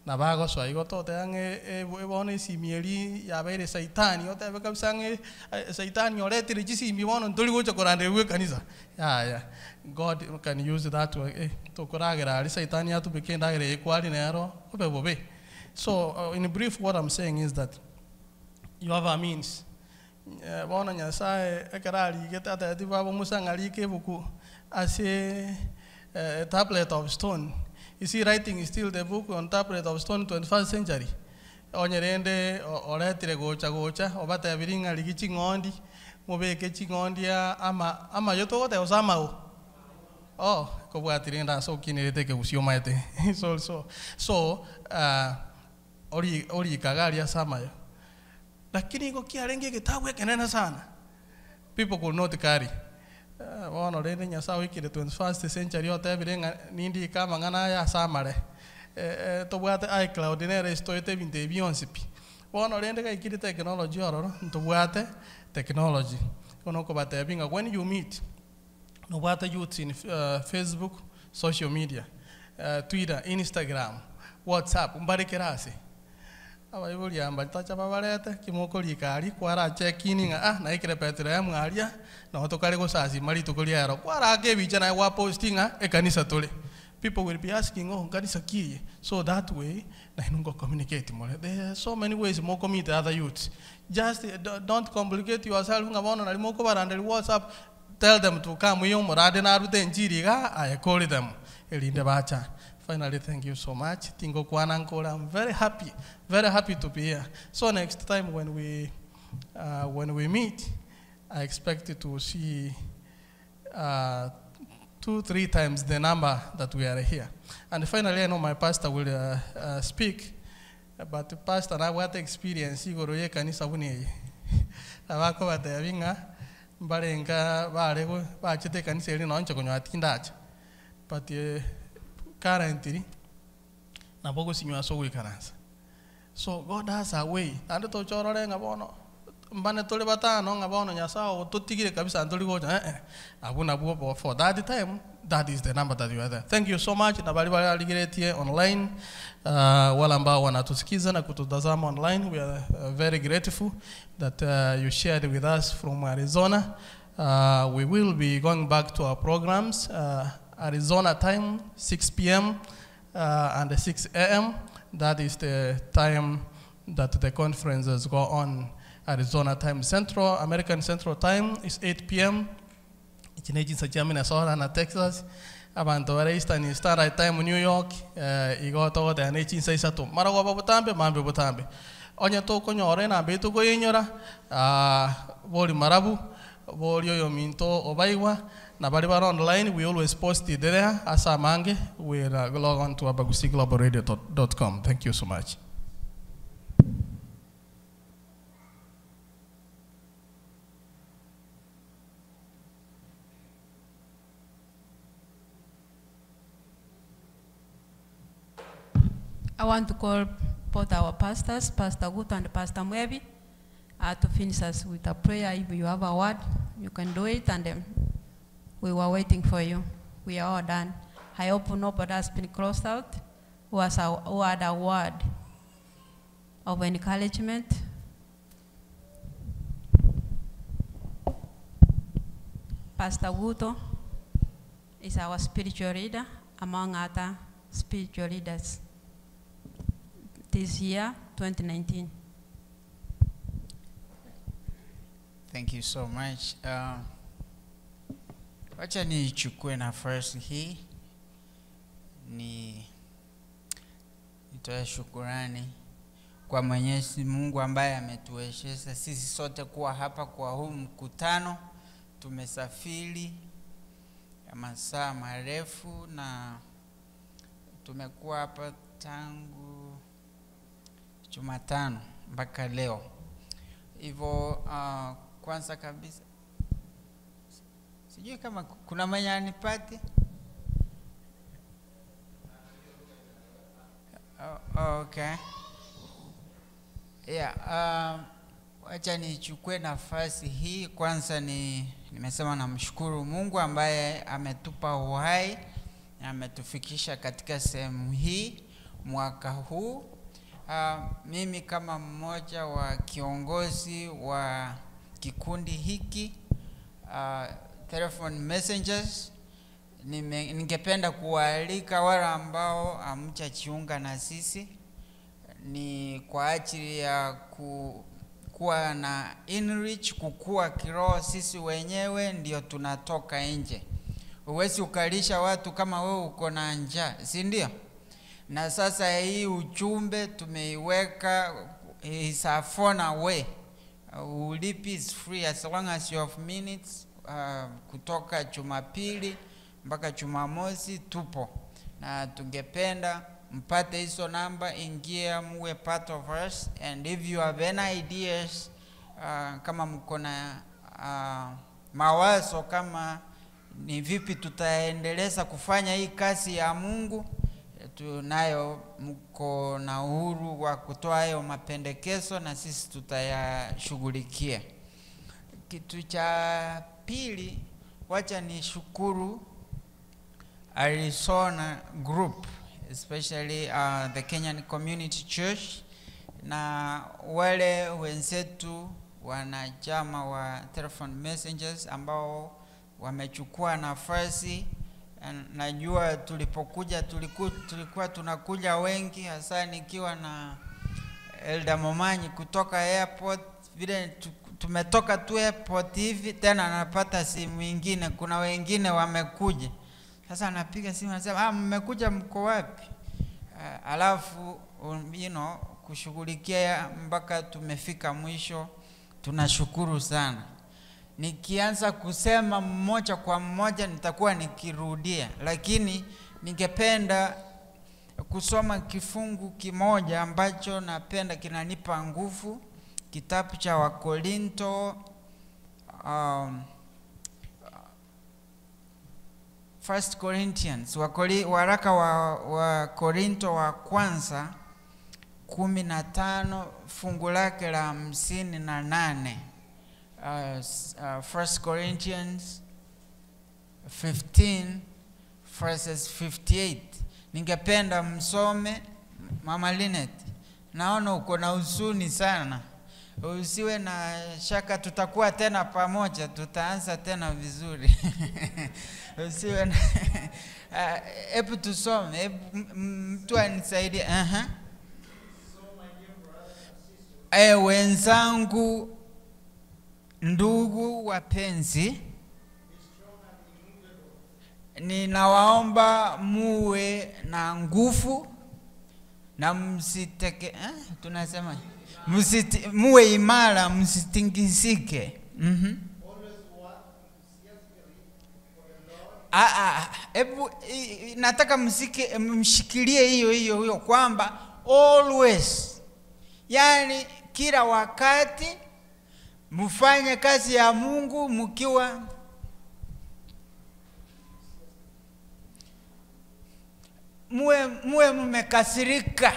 Na bagoswa igo toteba ng'e bono esimi eri yabeire saitani otebe kabisa ng'e saitani oretire chisimi bono ntori gocha koranderwa ekanisa. Yaya, God can use that way. Tokoragera ari saitani atubeke endagera ekwari nero obe bobe. So in brief, what I'm saying is that you have a means. Bono Nyasaye ekero arigete atebeti baba Musa ng'a rika ebuku ase a tablet of stone. You see, writing is still the book on tablet of stone, 21st century. Onyerende oretire gocha gocha obatebiri ng'a rigi ching'ondi mobeke ching'ondi ama amayo togoteba ase amao. Oh, kobwatire ase okinerete ekegusii omaete. So orikaga aria ase amayo. Lakini igo kiarenge egetabu ekenene sana. People could not carry. Bono rende Nyasaye oikire 21st century otebire ng'a nindike amang'ana aya ase amare. Tobwate iCloud nere estoete ebinto ebi bionsi pi. Bono rende gaikire technology ororo, ntobwate technology. Bono okobatebia ng'a when you meet, nobwate youths in Facebook, social media, Twitter, Instagram, WhatsApp, mbarekere ase. Abaibori amba tacha babarete kimokorika ari kwara check in ng'a naikire Bethlehem aria no tokare gosasima rituko riero kwaraka ebicha naye gwaposti ng'a ekanisa tore. People will be asking, oh, kanisa kiye? So that way, nainungo communicate more. There are so many ways more meet other youths. Just don't complicate yourself. Nga bono nari moko baranderi WhatsApp, tell them to come. Iyo murade narute njiri ga, I call them. Elinde bacha. Finally, thank you so much. Tingo kwana nkora. I'm very happy, very happy to be here. So next time when we meet, I expect to see 2-3 times the number that we are here. And finally, I know my pastor will speak. But pastor nabwate experience igoro ya ekanisa buna eye. Nabo akobatebia ng'a mbarenga bare go bachete ekanisa eri nonye inche konyora tindacha. But currently, nabo ogosinywa ase ogoikaransa. So God has a way, naende toche orore ng'a bono mbane tore batano ng'a bono Nyasaye ototigire kabisa ntori gocha eh eh, abwo nabwo bo for that time, that is the number that you are there. Thank you so much na baria bararigeretie online, wale ambao wanatusikiza na kututazama online, we are very grateful that you shared with us from Arizona. We will be going back to our programs, Arizona time 6 p.m. And 6 a.m. That is the time that the conferences go on. Arizona time Central, American Central Time is 8 p.m. Echi ne chinsa chia Minnesota na Texas. Abanto bare Eastern Standard Time New York, igo togoteba ne chinsa isato. Marogoba botambe, mambia botambe. Onye tokonyora enamba eye tokoyenyora, bori marabu, bori oyominto obaigwa, na baria bare online, we always post it there ase amange, we'll log on to abagusiglobalradio dot com. Thank you so much. I want to call both our pastors, Pastor Guto and Pastor Mwebi, to finish us with a prayer. If you have a word, you can do it, and then we were waiting for you. We are all done. I hope nobody has been crossed out who had a word of encouragement. Pastor Guto is our spiritual leader, among other spiritual leaders, this year, 2019. Thank you so much. Wacha nichukue nafasi hii ni nitoe shukurani kwa Mwenyezi Mungu ambaye ametuwezesha sisi sote kuwa hapa kwa huu mkutano. Tumesafiri ya masaa marefu na tumekuwa hapa tangu Jumatano mpaka leo. Hivyo kwanza kabisa sijui kama kuna mwenye anipate. Oh, okay. Yeah, wacha nichukue nafasi hii kwanza nimesema namshukuru Mungu ambaye ametupa uhai na ametufikisha katika sehemu hii mwaka huu. Mimi kama mmoja wa kiongozi wa kikundi hiki, Telephone Messengers, ningependa kuwaalika wale ambao hamjajiunga na sisi ni kwa ajili ya kuwa na enrich, kukua kiroho. Sisi wenyewe ndio tunatoka nje. Huwezi ukalisha watu kama wewe uko na njaa, si ndio? Na sasa hii ujumbe tumeiweka is a phone away. Ulipi is free as long as you have minutes. Kutoka Jumapili mpaka Jumamosi tupo, na tungependa mpate hizo namba, ingia muwe part of us, and if you have any ideas, kama mko na mawazo kama ni vipi tutaendeleza kufanya hii kazi ya Mungu, tunayo, mko na uhuru wa kutoa hayo mapendekezo na sisi tutayashughulikia. Kitu cha pili, wacha nishukuru Arizona Group, especially the Kenyan Community Church na wale wenzetu wanachama wa Telephone Messengers ambao wamechukua nafasi. Najua tulipokuja tulikuwa tunakuja wengi, hasa nikiwa na Elder Momanyi kutoka airport. Vile tumetoka tu airport hivi tena napata simu nyingine, kuna wengine wamekuja. Sasa anapiga simu anasema, mmekuja mko wapi? Alafu kushughulikia mpaka tumefika mwisho. Tunashukuru sana. Nikianza kusema mmoja kwa mmoja nitakuwa nikirudia, lakini ningependa kusoma kifungu kimoja ambacho napenda kinanipa nguvu, kitabu cha Wakorinto um, First Corinthians, Wakori, waraka wa, wa Korinto wa kwanza 15 fungu lake la 58. First Corinthians 15 verses 58. Ningependa msome. Mama Linet, naona uko na huzuni sana, usiwe na shaka, tutakuwa tena pamoja, tutaanza tena vizuri. Usiwe na hebu tusome, hebu mtu anisaidie. Aha. Wenzangu, ndugu wapenzi, ninawaomba muwe na nguvu na msiteke, tunasema msiti, muwe imara, msitingizike. Hebu nataka msike, mshikilie hiyo hiyo hiyo kwamba always, yani kila wakati mfanye kazi ya Mungu mkiwa muwe mmekasirika.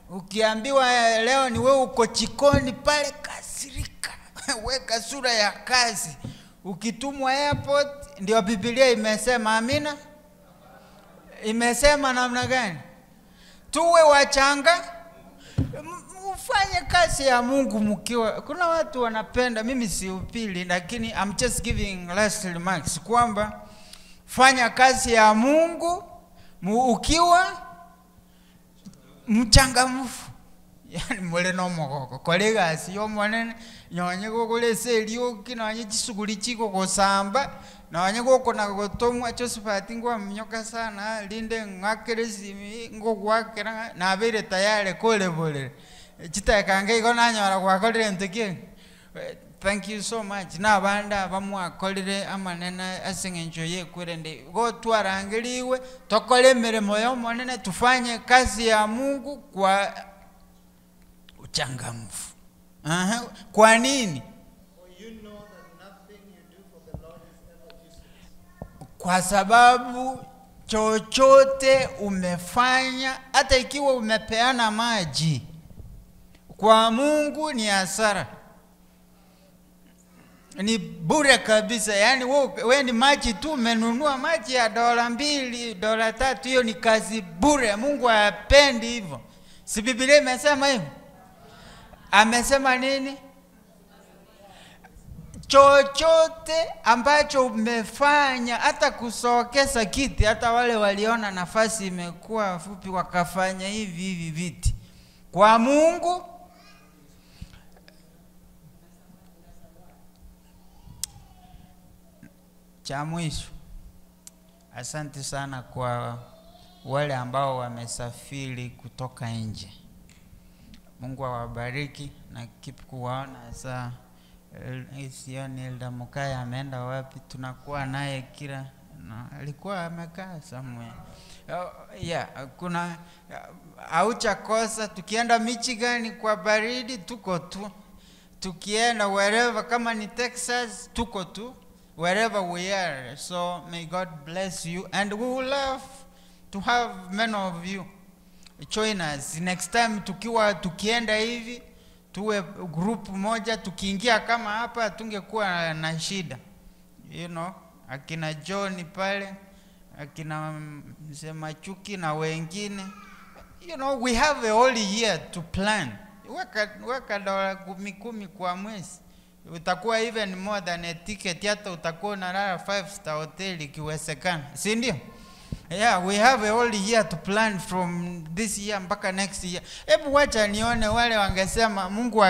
Ukiambiwa leo ni wewe uko jikoni pale, kasirika. Weka sura ya kazi. Ukitumwa airport, ndio Biblia imesema. Amina. Imesema namna gani? Tuwe wachanga, mfanye kazi ya Mungu mkiwa. Kuna watu wanapenda, mimi si upili, lakini I'm just giving last remarks kwamba fanya kazi ya Mungu ukiwa mchangamfu. Yani mule no mogoko kole gasi yomonene nonye gogolesa erioki nonye chisuguri chigogosamba nonye gokona gotomwa Josephat ngwaminyoka sana rinde ng'akere esimi ngogwakera nabeire tayari koreborere chitaeka igo nanyora gwakorire ento ki. Thank you so much. Nabande abamwakorire amanene ase eng'encho yekwerende igo twarangeriwe tokore emeremo yomonene tufanye kazi ya Mungu kwa uchangamfu. Aha. Kwa nini? Kwa sababu chochote umefanya, hata ikiwa umepeana maji kwa Mungu ni hasara, ni bure kabisa. Yani we ni maji tu, umenunua maji ya $2, $3, hiyo ni kazi bure. Mungu hapendi hivyo. Si Biblia imesema hivyo? Amesema nini? Chochote ambacho umefanya, hata kusokesa kiti, hata wale waliona nafasi imekuwa fupi wakafanya hivi hivi viti, kwa Mungu cha mwisho, asante sana kwa wale ambao wamesafiri kutoka nje. Mungu awabariki na keep kuwaona. Sasa sioni Elda Mukaya ameenda wapi, tunakuwa naye kila na, alikuwa amekaa somewhere. Yeah, kuna hauchakosa. Tukienda Michigan kwa baridi tuko tu, tukienda wherever, kama ni Texas tuko tu, wherever we are. So may God bless you, and we will love to have many of you join us next time. Tukiwa tukienda hivi tuwe group moja, tukiingia kama hapa tungekuwa na shida, you know, akina John pale, akina Mzee Machuki na wengine, you know, we have a whole year to plan. Weka $10 kwa mwezi, utakuwa even more than a ticket, hata utakuwa unalala 5 star hotel ikiwezekana, si ndio? Yeah, we have a whole year to plan from this year mpaka next year. Hebu wacha nione wale wangesema Mungu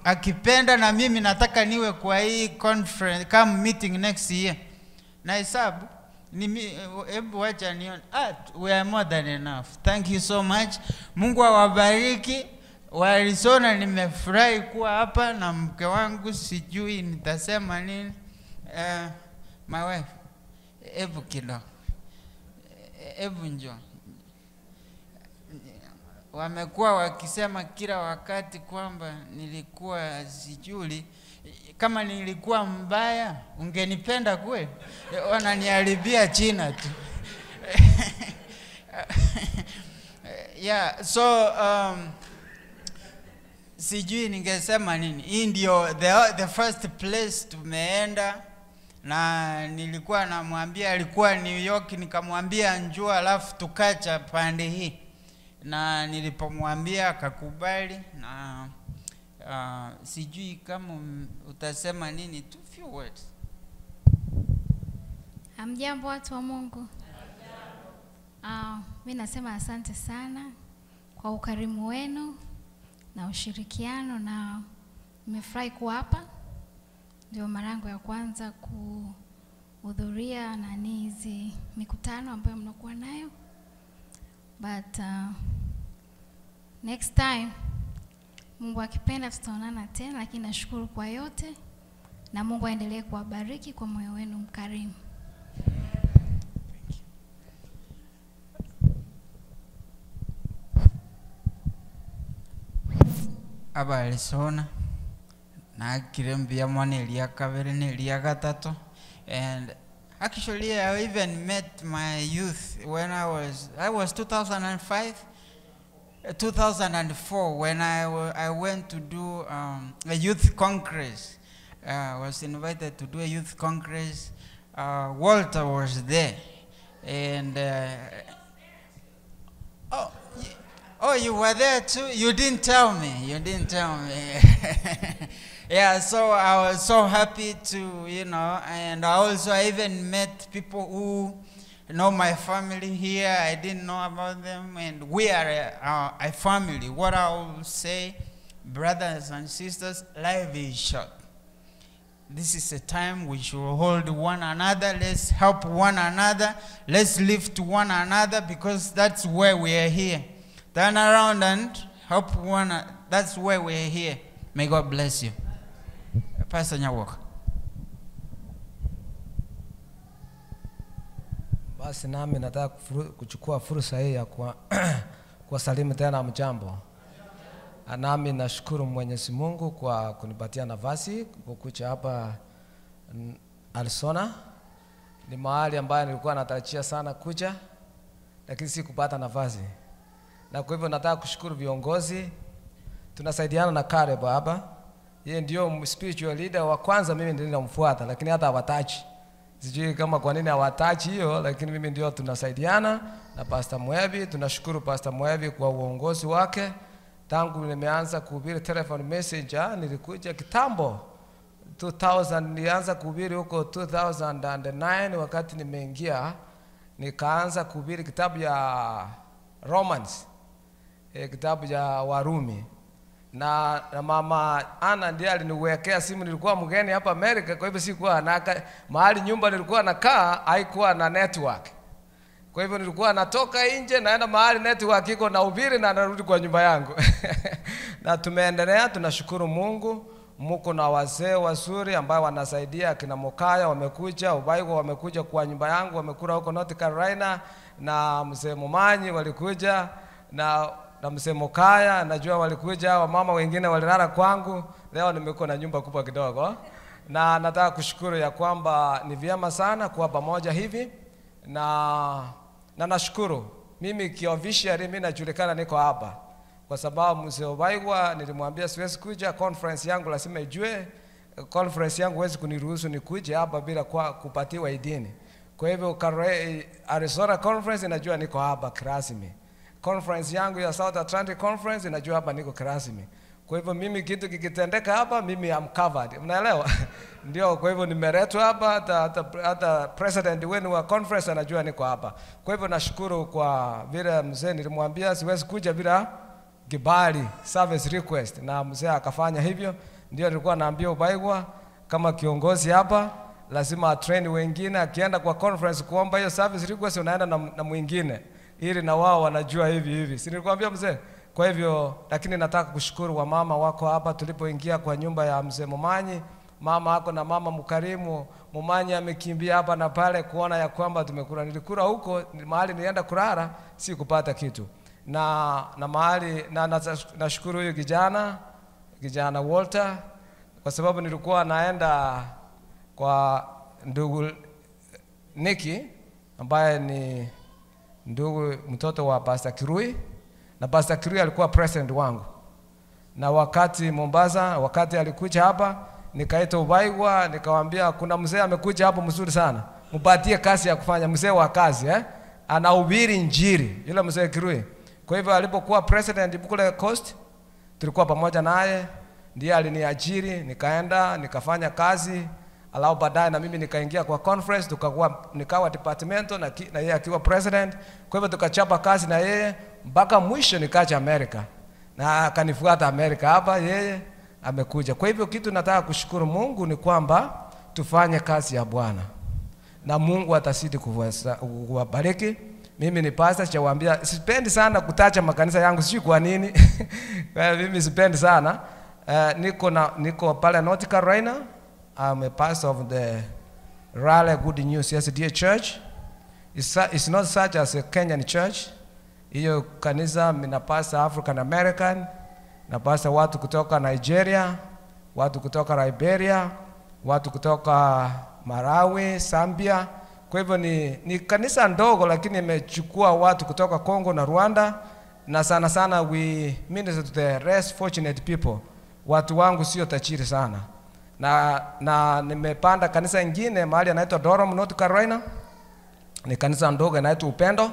akipenda na mimi nataka niwe kwa hii conference, come meeting next year. Na hesabu hebu wacha nione. We are more than enough. Thank you so much. Mungu awabariki. Wa Arizona nimefurahi kuwa hapa na mke wangu, sijui nitasema nini. My wife, hebu kidogo. Hebu njoo. Wamekuwa wakisema kila wakati kwamba nilikuwa sijuli. Kama nilikuwa mbaya, ungenipenda kweli? Wananiharibia jina tu. Yeah, so sijui ningesema nini. Hii ndio the first place tumeenda, na nilikuwa namwambia, alikuwa New York, nikamwambia njoo alafu tukacha pande hii, na nilipomwambia akakubali. Na sijui kama utasema nini, two few words. Hamjambo watu wa Mungu. Mi nasema asante sana kwa ukarimu wenu na ushirikiano, na nimefurahi kuwa hapa. Ndio mara yangu ya kwanza kuhudhuria nani hizi mikutano ambayo mnakuwa nayo. But next time Mungu akipenda tutaonana tena, lakini nashukuru kwa yote na Mungu aendelee kuwabariki kwa moyo wenu mkarimu. Abalisona nakire mbia elia kabere nelia gatatu, and actually I even met my youth when I was 2005, 2004 when I went to do a youth congress. I was invited to do a youth congress. Walter was there, and oh, you were there too? You didn't tell me. You didn't tell me. Yeah, so I was so happy to, you know, and I also even met people who know my family here. I didn't know about them, and we are a family. What I will say, brothers and sisters, life is short. This is a time we should hold one another. Let's help one another. Let's lift one another, because that's where we are here. Turn around and help one. That's where we are here. May God bless you. Pastor Nyawoka. Basi nami nataka kuchukua fursa hii ya kuwasalimu tena mjambo. Nami nashukuru Mwenyezi Mungu kwa kunipatia nafasi kukuja hapa Arizona. Ni mahali ambayo nilikuwa natarajia sana kuja, lakini sikupata nafasi. Na kwa hivyo nataka kushukuru viongozi. Tunasaidiana na Caleb hapa. Yeye ndio spiritual leader wa kwanza, mimi ndiye ninamfuata, lakini hata hawatachi. Sijui kama kwa nini hawatachi hiyo, lakini mimi ndio tunasaidiana na Pastor Mwebi. Tunashukuru Pastor Mwebi kwa uongozi wake. Tangu nimeanza kuhubiri telephone message, nilikuja kitambo 2000, nilianza kuhubiri huko 2009 wakati nimeingia, nikaanza kuhubiri kitabu ya Romans, kitabu ya Warumi. Na mama Anna ndiye aliniwekea simu. Nilikuwa mgeni hapa Amerika, kwa hivyo sikuwa na mahali nyumba nilikuwa nakaa haikuwa na network. Kwa hivyo nilikuwa natoka nje naenda mahali network iko na ubiri na narudi kwa nyumba yangu. Na tumeendelea, tunashukuru Mungu. Muko na wazee wazuri ambao wanasaidia, kina Mokaya wamekuja, Ubaigo wamekuja kwa nyumba yangu, wamekula huko North Carolina, na mzee Mumanyi walikuja, na mzee Mokaya najua walikuja, wamama wengine walilala kwangu. Leo nimekuwa na nyumba kubwa kidogo. Na nataka kushukuru ya kwamba ni vyema sana kuwa pamoja hivi. Na nashukuru mimi kiofficially mimi najulikana niko hapa kwa sababu mzee Obaigwa nilimwambia siwezi kuja conference yangu, lazima ijue conference yangu huwezi kuniruhusu nikuje hapa bila kupatiwa idhini. Kwa hivyo Arizona conference inajua niko hapa kirasmi. Conference yangu ya South Atlantic Conference inajua hapa niko kirasmi. Kwa hivyo mimi kitu kikitendeka hapa mimi am covered. Mnaelewa? Ndio, kwa hivyo nimeletwa hapa, hata president wenu wa conference anajua niko hapa. Kwa hivyo nashukuru kwa vile mzee nilimwambia siwezi kuja bila kibali, service request, na mzee akafanya hivyo. Ndio nilikuwa naambia Ubaigwa kama kiongozi hapa lazima train wengine, akienda kwa conference kuomba hiyo service request unaenda na mwingine ili na wao wanajua hivi hivi. Si nilikwambia mzee? Kwa hivyo lakini nataka kushukuru wamama wako hapa. Tulipoingia kwa nyumba ya mzee Mumanyi, mama ako na mama mkarimu Mumanyi amekimbia hapa na pale kuona ya kwamba tumekula. Nilikula huko mahali nilienda kulala si kupata kitu. Na, na mahali na nashukuru huyu kijana kijana Walter kwa sababu nilikuwa naenda kwa ndugu Nicky ambaye ni ndugu mtoto wa Pastor Kirui, na Pastor Kirui alikuwa president wangu, na wakati Mombasa, wakati alikuja hapa nikaita Ubaigwa, nikamwambia kuna mzee amekuja hapo mzuri sana, mpatie kazi ya kufanya, mzee wa kazi eh? Anahubiri Injili yule mzee Kirui. Kwa hivyo alipokuwa president kule Coast, tulikuwa pamoja naye, ndiye aliniajiri, nikaenda nikafanya kazi, alafu baadaye na mimi nikaingia kwa conference, tukakuwa nikawa departmental na, na yeye akiwa president. Kwa hivyo tukachapa kazi na yeye mpaka mwisho nikaja Amerika na akanifuata Amerika hapa, yeye amekuja. Kwa hivyo kitu nataka kushukuru Mungu ni kwamba tufanye kazi ya Bwana na Mungu atazidi kuwabariki. Mimi ni pastor, sijawaambia, sipendi sana kutacha makanisa yangu, sijui kwa nini. Kwa mimi sipendi sana. Niko na, niko pale North Carolina. I'm a pastor of the Raleigh Good News SDA Church. It's not such as a Kenyan church. Hiyo kanisa mina pastor African American, na pastor watu kutoka Nigeria, watu kutoka Liberia, watu kutoka Malawi, Zambia. Kwa hivyo ni, ni kanisa ndogo lakini imechukua watu kutoka Congo na Rwanda, na sana sana we minister to the less fortunate people. Watu wangu sio tajiri sana. Na, na nimepanda kanisa ingine mahali anaitwa Durham, North Carolina. Ni kanisa ndogo inaitwa Upendo.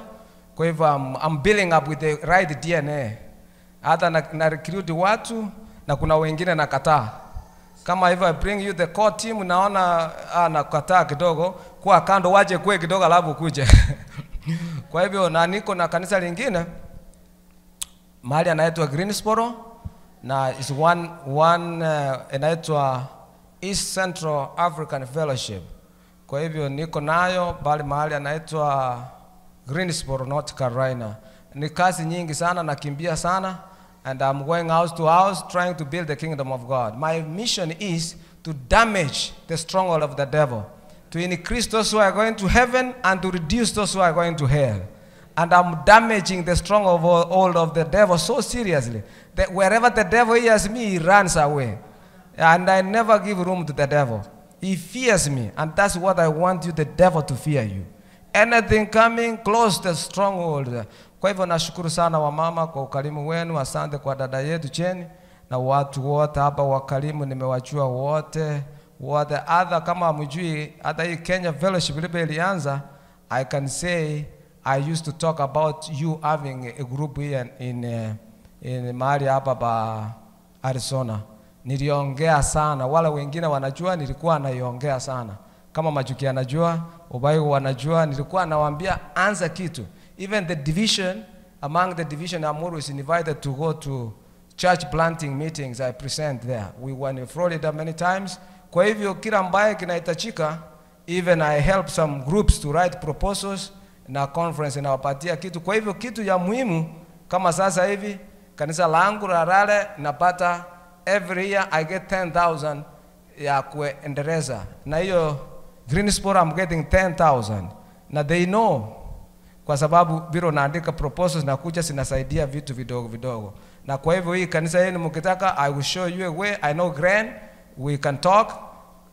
Kwa hivyo I'm, I'm building up with the right DNA. Hata na, na recruit watu na kuna wengine nakataa. Kama hivyo I bring you the core team, naona ah, nakataa kidogo, kuwa kando waje kwe kidogo alafu kuje. Kwa hivyo na niko na kanisa lingine mahali anaitwa Greensboro na is one, one uh, inaitwa East Central African Fellowship. Kwa hivyo niko nayo bali mahali anaitwa Greensboro, North Carolina. Ni kazi nyingi sana, nakimbia sana and I'm going house to house trying to build the kingdom of God. My mission is to damage the stronghold of the devil, to increase those who are going to heaven and to reduce those who are going to hell. And I'm damaging the stronghold of the devil so seriously that wherever the devil hears me, he runs away. And I never give room to the devil. He fears me, and that's what I want you, the devil, to fear you. Anything coming, close the stronghold. Kwa hivyo nashukuru sana wamama kwa ukarimu wenu, asante kwa dada yetu Cheni na watu wote hapa wakarimu, nimewajua wote wote. Hata kama hamjui, hata hii Kenya Fellowship ilipo ilianza, I can say I used to talk about you having a group here in, in mahali hapa pa Arizona. Niliongea sana, wala wengine wanajua nilikuwa naiongea sana. Kama Majuki anajua, Ubaigo wanajua, nilikuwa nawaambia anza kitu. Even the division, among the division I'm always invited to go to church planting meetings I present there. We were in Florida many times. Kwa hivyo kila ambaye kinahitajika, even I help some groups to write proposals na conference inawapatia kitu. Kwa hivyo kitu ya muhimu kama sasa hivi kanisa langu la Raleigh napata every year I get 10,000 ya kuendeleza. Na hiyo Greensboro I'm getting 10,000. Na they know kwa sababu biro naandika proposals na kuja zinasaidia vitu vidogo vidogo. Na kwa hivyo hii kanisa yenu mkitaka, I will show you a way. I know Glenn, we can talk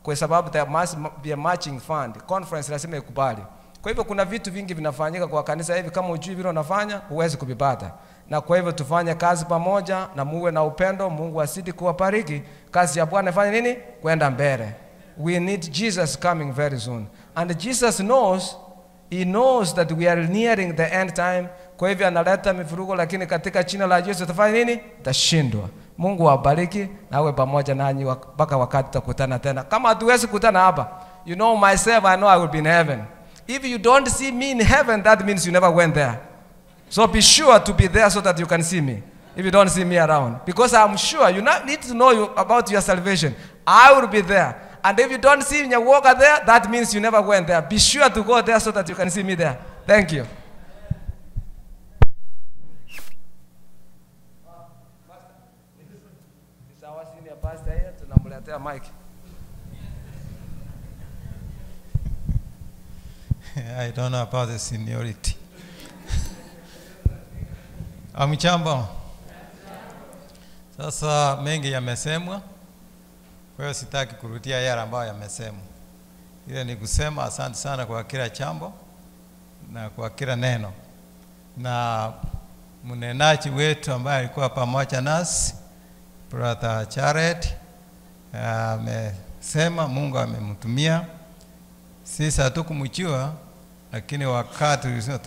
kwa sababu there must be a matching fund. Conference lazima ikubali. Kwa hivyo kuna vitu vingi vinafanyika kwa kanisa hivi, kama hujui vile unafanya huwezi kuvipata. Na kwa hivyo tufanye kazi pamoja na muwe na upendo. Mungu azidi kuwabariki. Kazi ya Bwana ifanye nini? Kwenda mbele. We need Jesus coming very soon. And Jesus knows, he knows that we are nearing the end time. Kwa hivyo analeta mifurugo, lakini katika jina la Yesu tutafanya nini? Tutashindwa. Mungu awabariki na awe pamoja nanyi mpaka wakati tutakutana tena. Kama hatuwezi kukutana hapa, you know myself, I know I will be in heaven. If you don't see me in heaven, that means you never went there. So be sure to be there so that you can see me. If you don't see me around. Because I'm sure you not need to know you about your salvation. I will be there. And if you don't see me walk there, that means you never went there. Be sure to go there so that you can see me there. Thank you. Mic. I don't know about the seniority. Hamjambo. Sasa mengi yamesemwa, kwa hiyo sitaki kurudia yale ambayo yamesemwa. Ile ni kusema asante sana kwa kila chambo na kwa kila neno, na mnenaji wetu ambaye alikuwa pamoja nasi Brother Jared amesema Mungu amemtumia. Sisi hatukumjua, lakini wakati tulisema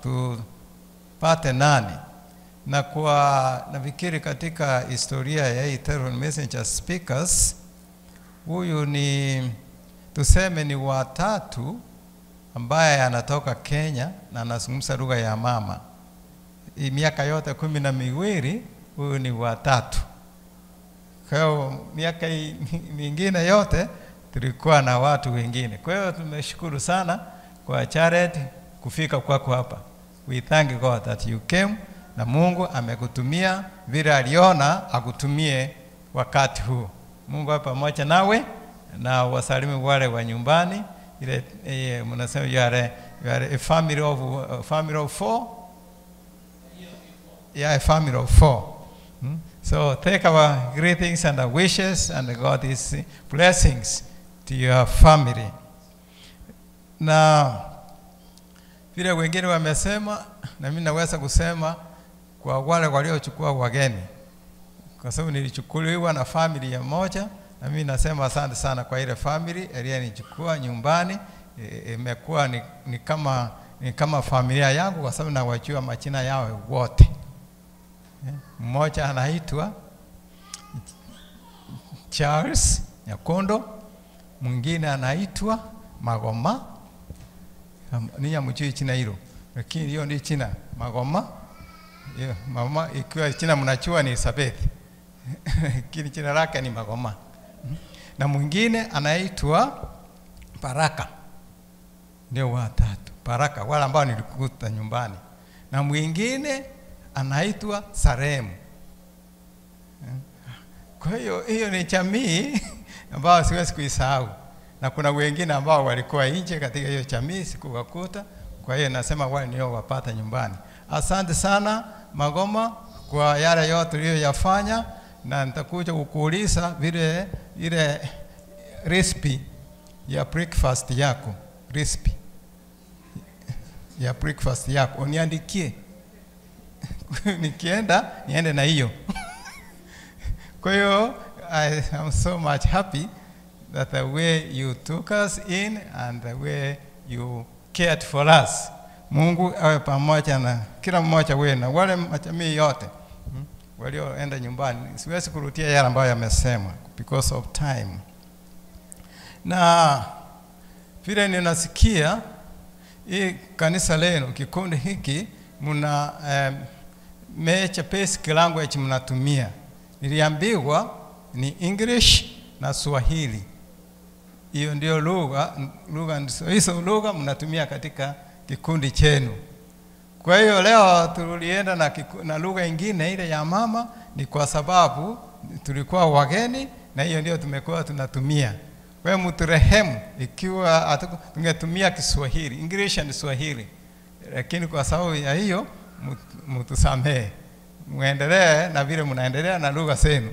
tupate nani na kwa nafikiri katika historia ya hii Terror Messenger Speakers, huyu ni tuseme ni watatu ambaye anatoka Kenya na anazungumza lugha ya mama. Hii miaka yote kumi na miwili huyu ni watatu. Kwa hiyo miaka mingine yote tulikuwa na watu wengine. Kwa hiyo tumeshukuru sana kwa Jared kufika kwako hapa. We thank God that you came na Mungu amekutumia vile aliona akutumie wakati huu. Mungu awe pamoja nawe na wasalimu wale wa nyumbani. Ile eh, mnasema you are a family of a family of four. Yeah, a family of four. So take our greetings and our wishes and God's blessings to your family. Na vile wengine wamesema, na mimi naweza kusema kwa wale waliochukua wageni, kwa sababu nilichukuliwa na familia moja, na mimi nasema asante sana kwa ile family iliyenichukua nyumbani. Imekuwa ni, ni kama ni kama familia yangu, kwa sababu nawajua majina yao wote. Mmoja anaitwa Charles Nyakondo, mwingine anaitwa Magoma. Ninyi hamjui jina hilo, lakini hiyo ndio jina Magoma. Hiyo, mama ikiwa jina mnajua ni Elizabeth, lakini jina lake ni Magoma. Na mwingine anaitwa Baraka, ndio watatu Baraka, wale ambao nilikuta nyumbani. Na mwingine anaitwa Saremu. Kwa hiyo hiyo ni jamii ambayo siwezi kuisahau, na kuna wengine ambao walikuwa nje katika hiyo jamii sikuwakuta. Kwa hiyo nasema wale niliowapata nyumbani. Asante sana Magoma kwa yale yote uliyoyafanya, na nitakuja kukuuliza vile ile recipe ya breakfast yako, recipe ya breakfast yako uniandikie nikienda niende na hiyo. Kwa hiyo I am so much happy that the way you took us in and the way you cared for us. Mungu awe pamoja na kila mmoja wenu na wale majamii yote walioenda nyumbani. Siwezi kurudia yale ambayo yamesemwa because of time. Na vile ninasikia hii kanisa lenu, kikundi hiki mna major basic language mnatumia. Niliambiwa ni English na Swahili. Hiyo ndio lugha, lugha hizo lugha mnatumia katika kikundi chenu. Kwa hiyo leo tulienda na, na lugha ingine ile ya mama ni kwa sababu tulikuwa wageni na hiyo ndio tumekuwa tunatumia. Kwa hiyo mturehemu ikiwa tungetumia Kiswahili, English and Swahili, lakini kwa sababu ya hiyo mtusamehe, muendelee na vile mnaendelea na lugha zenu.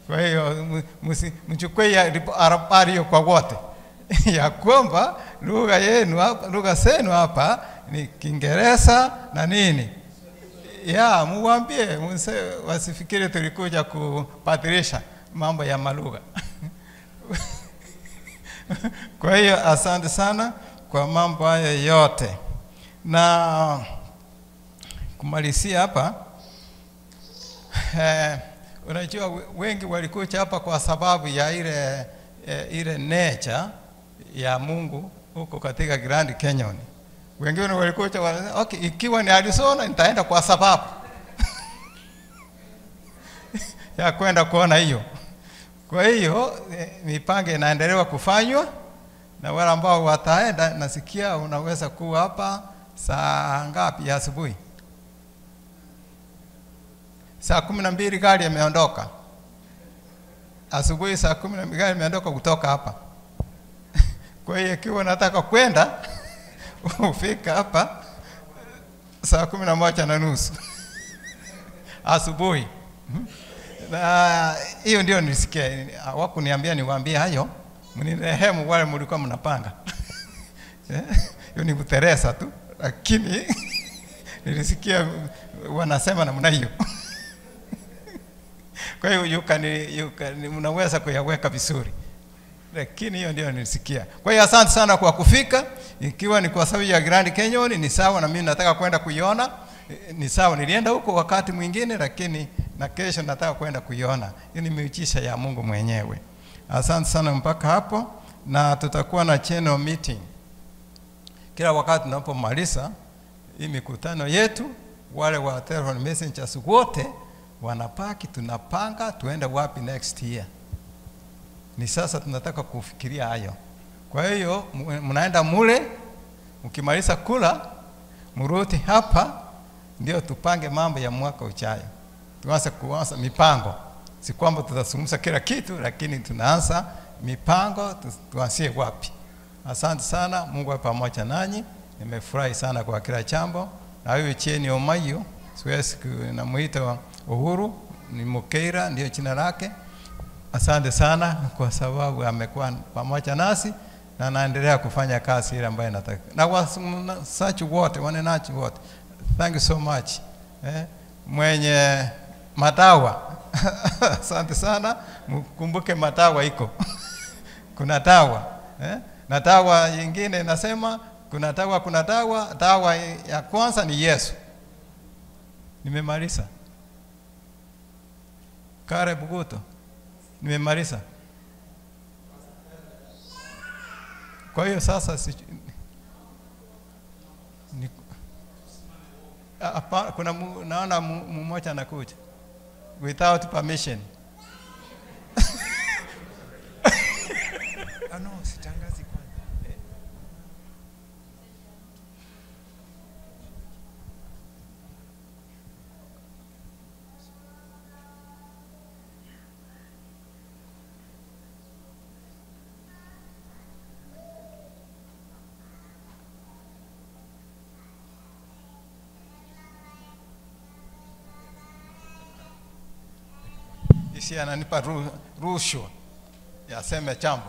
Kwa hiyo mchukue habari hiyo kwa wote ya kwamba lugha yenu hapa, lugha zenu hapa ni Kiingereza na nini ya muwaambie, wasifikiri tulikuja kubadilisha mambo ya malugha. Kwa hiyo asante sana kwa mambo hayo yote, na kumalizia hapa unajua wengi walikuja hapa kwa sababu ya ile ile nature ya Mungu huko katika Grand Canyon. Wengine walikuja wanasema, okay, ikiwa ni Arizona nitaenda kwa sababu ya kwenda kuona hiyo. Kwa hiyo mipango inaendelewa kufanywa na wale ambao wataenda, nasikia unaweza kuwa hapa saa ngapi ya asubuhi? Saa 12 gari imeondoka. Asubuhi saa 12 gari imeondoka kutoka hapa. Kwa hiyo ikiwa unataka kwenda ufika hapa saa 11:30. Asubuhi. Na hiyo ndio nilisikia, hawakuniambia niwaambie hayo, mnirehemu wale mlikuwa mnapanga. Hiyo ni kuteresa tu, lakini nilisikia wanasema namna hiyo. Kwa hiyo you can, you can, mnaweza kuyaweka vizuri, lakini hiyo ndio nilisikia. Kwa hiyo asante sana kwa kufika. Ikiwa ni kwa sababu ya Grand Canyon ni sawa, na mimi nataka kwenda kuiona ni sawa. Nilienda huko wakati mwingine, lakini na kesho nataka kwenda kuiona. Hiyo ni miujiza ya Mungu mwenyewe. Asante sana mpaka hapo, na tutakuwa na channel meeting kila wakati tunapomaliza hii mikutano yetu. Wale wa telephone messengers wote wanapaki, tunapanga tuende wapi next year. Ni sasa tunataka kufikiria hayo. Kwa hiyo mnaenda mule, mkimaliza kula mrudi hapa, ndio tupange mambo ya mwaka uchayo. Tuanze kuanza mipango, si kwamba tutazungumza kila kitu, lakini tunaanza mipango, tuanzie wapi. Asante sana, Mungu awe pamoja nanyi. Nimefurahi sana kwa kila jambo. Na huyu Cheni Omayo, siwezi namuita Uhuru, ni Mukeira ndio jina lake. Asante sana kwa sababu amekuwa pamoja nasi na anaendelea kufanya kazi ile ambayo inataka. Na wasachi wote, wanenaji wote, thank you so much. Mwenye madawa asante sana, mkumbuke madawa iko kuna dawa na dawa nyingine nasema kuna dawa, kuna dawa. Dawa ya kwanza ni Yesu. Nimemaliza. Kare Buguto, nimemaliza. Kwa hiyo sasa si, ni, apa, kuna mu, naona mmoja anakuja without permission. Ah, no, sitangazi kwanza. Isi ananipa rushwa yaseme chambo.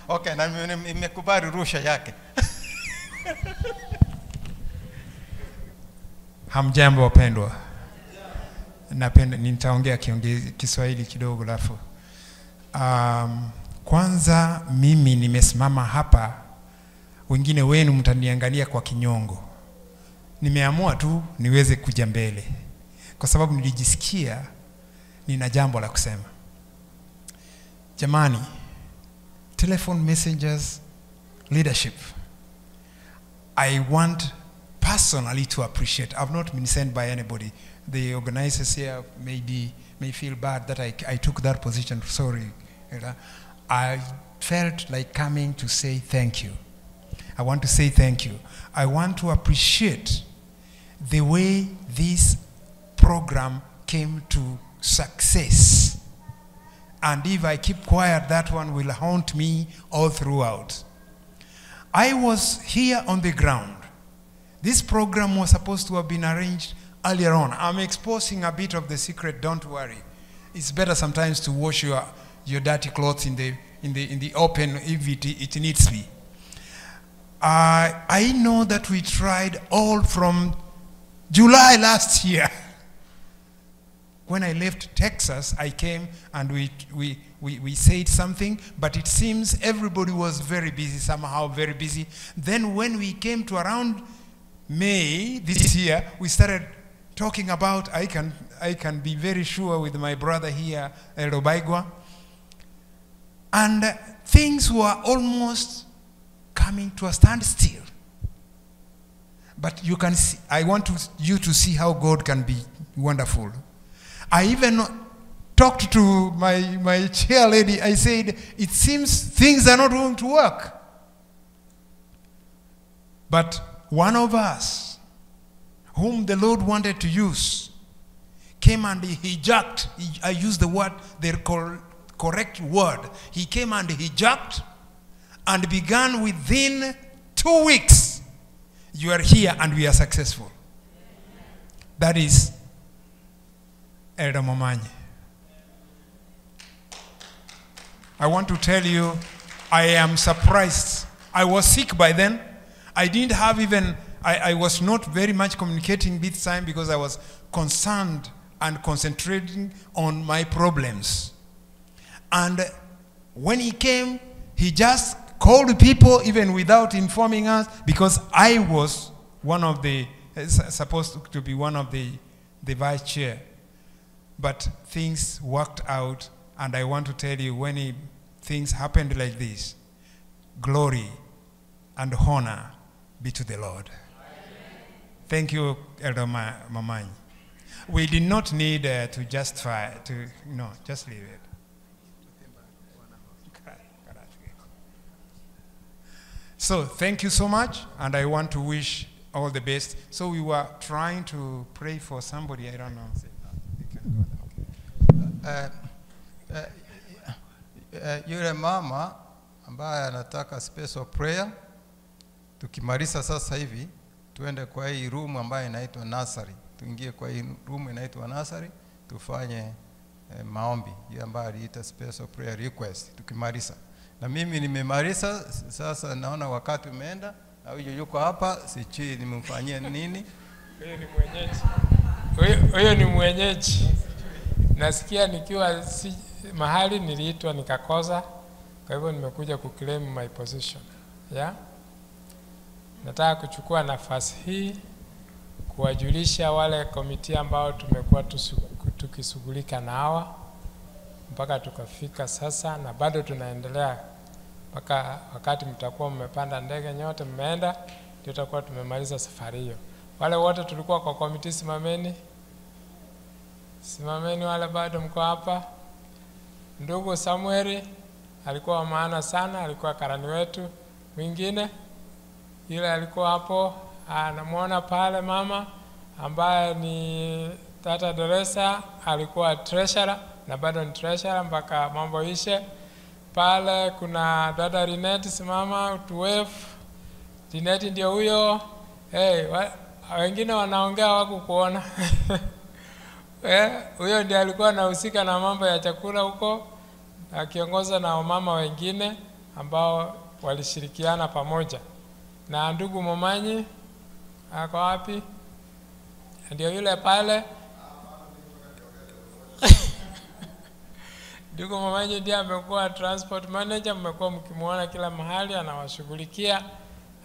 Okay, na nimekubali rushwa yake. Hamjambo wapendwa. Napenda nitaongea Kiswahili kidogo alafu. Kwanza mimi nimesimama hapa, wengine wenu mtaniangalia kwa kinyongo. Nimeamua tu niweze kuja mbele kwa sababu nilijisikia nina jambo la kusema. Jamani, telephone messengers leadership, I want personally to appreciate. I've not been sent by anybody. The organizers here may feel bad that I took that position. Sorry. I felt like coming to say thank you. I want to say thank you. I want to appreciate the way this program came to success. And if I keep quiet, that one will haunt me all throughout. I was here on the ground. This program was supposed to have been arranged earlier on. I'm exposing a bit of the secret, don't worry. It's better sometimes to wash your dirty clothes in the open if it needs be. I know that we tried all from July last year. When I left Texas, I came and we said something, but it seems everybody was very busy, somehow very busy. Then when we came to around May this year, we started talking about, I can be very sure with my brother here, Robaigwa, and things were almost coming to a standstill. But you can see, I want you to see how God can be wonderful. I even talked to my chair lady. I said, it seems things are not going to work. But one of us, whom the Lord wanted to use, came and he jacked. I used the word, the correct word. He came and he jacked and began within 2 weeks. You are here and we are successful. That is Elder Momanyi. I want to tell you, I am surprised. I was sick by then. I didn't have even, I was not very much communicating this time because I was concerned and concentrating on my problems. And when he came, he just called people even without informing us, because I was one of the, supposed to be one of the vice chair. But things worked out, and I want to tell you, when things happened like this, glory and honor be to the Lord. Thank you, Elder Momanyi. We did not need to justify, to, no, just leave it. So thank you so much, and I want to wish all the best. So we were trying to pray for somebody, I don't know. Yule mama ambaye anataka special prayer, tukimaliza sasa hivi tuende kwa hii room ambayo inaitwa nursery. Tuingie kwa hii room inaitwa nursery, tufanye maombi. Yule ambaye aliita special prayer request tukimaliza. Na mimi nimemaliza sasa, naona wakati umeenda na huyu yuko hapa, sijui nimemfanyia nini. Huyo ni mwenyeji. Huyo ni mwenyeji. Nasikia nikiwa si, mahali niliitwa nikakosa, kwa hivyo nimekuja kuclaim my position. Yeah? Nataka kuchukua nafasi hii kuwajulisha wale komiti ambao tumekuwa tukishughulika na hawa mpaka tukafika sasa, na bado tunaendelea mpaka wakati mtakuwa mmepanda ndege nyote mmeenda, ndio tutakuwa tumemaliza safari hiyo. Wale wote tulikuwa kwa komiti, simameni. Simameni wale bado mko hapa. Ndugu Samueli alikuwa wa maana sana, alikuwa karani wetu. Mwingine yule alikuwa hapo, namuona pale mama ambaye ni Tata Doresa, alikuwa treasurer na bado ni treasurer mpaka mambo ishe. Pale kuna dada Rinet, simama tuwave. Rinet ndio huyo. Hey, wengine wanaongea hawakukuona. Huyo ndiye alikuwa anahusika na mambo ya chakula huko, akiongoza na wamama wengine ambao walishirikiana pamoja. Na ndugu Momanyi ako wapi? Ndio yule pale. Ndugu Momanyi ndiye amekuwa transport manager, mmekuwa mkimuona kila mahali anawashughulikia.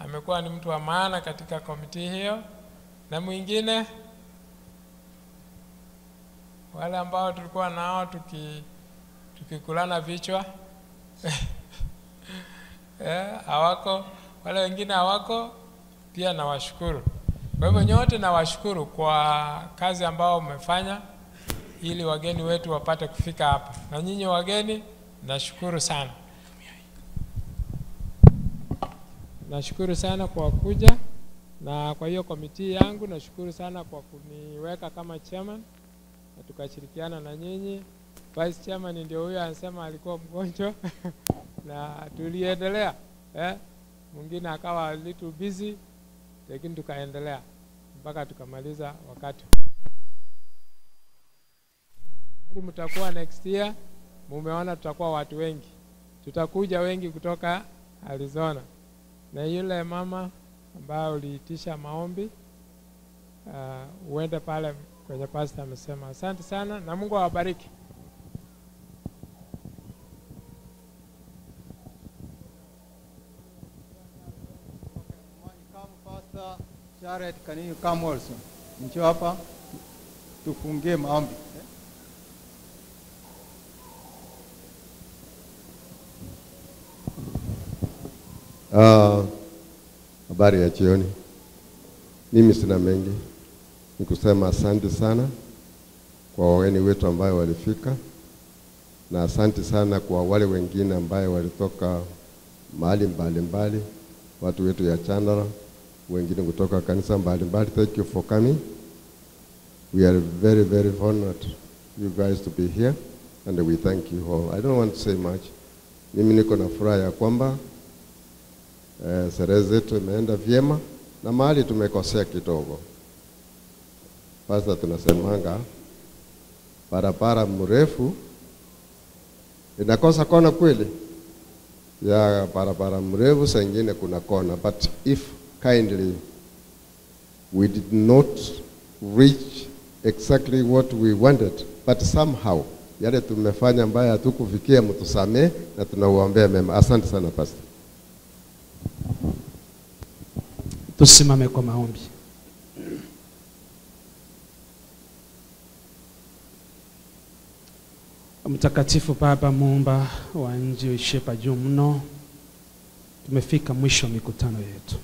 Amekuwa ni mtu wa maana katika komiti hiyo. Na mwingine wale ambao tulikuwa nao tukikulana vichwa. Hawako, wale wengine hawako, pia nawashukuru. Kwa hivyo nyote nawashukuru kwa kazi ambao mmefanya ili wageni wetu wapate kufika hapa. Na nyinyi wageni nashukuru sana. Nashukuru sana kwa kuja, na kwa hiyo komiti yangu nashukuru sana kwa kuniweka kama chairman na tukashirikiana na nyinyi. Vice chairman ndio huyo anasema alikuwa mgonjwa na tuliendelea. Mwingine akawa a little busy, lakini tukaendelea mpaka tukamaliza wakati. Mtakuwa next year, mumeona tutakuwa watu wengi. Tutakuja wengi kutoka Arizona. Na yule mama ambaye uliitisha maombi, uende pale kwenye pastor amesema. Asante sana na Mungu awabariki. Pastor Jared, can you come also? Njoo hapa tufungie maombi. Habari ya jioni. Mimi sina mengi. Ni kusema asante sana kwa wageni wetu ambayo walifika, na asante sana kwa wale wengine ambayo walitoka mahali mbalimbali, watu wetu ya Chandara, wengine kutoka kanisa mbalimbali. Thank you for coming. We are very, very honored you guys to be here, and we thank you all. I don't want to say much. Mimi niko na furaha ya kwamba sherehe zetu imeenda vyema na mahali tumekosea kidogo. Pastor, tunasemanga Barabara mrefu inakosa kona kweli? Ya barabara mrefu saa ingine kuna kona, but if kindly we did not reach exactly what we wanted, but somehow yale tumefanya ambayo hatukufikia, mtusamee na tunauombea mema. Asante sana Pastor. Tusimame kwa maombi. Mtakatifu Baba, muumba wa nchi uishie pa juu mno, tumefika mwisho wa mikutano yetu.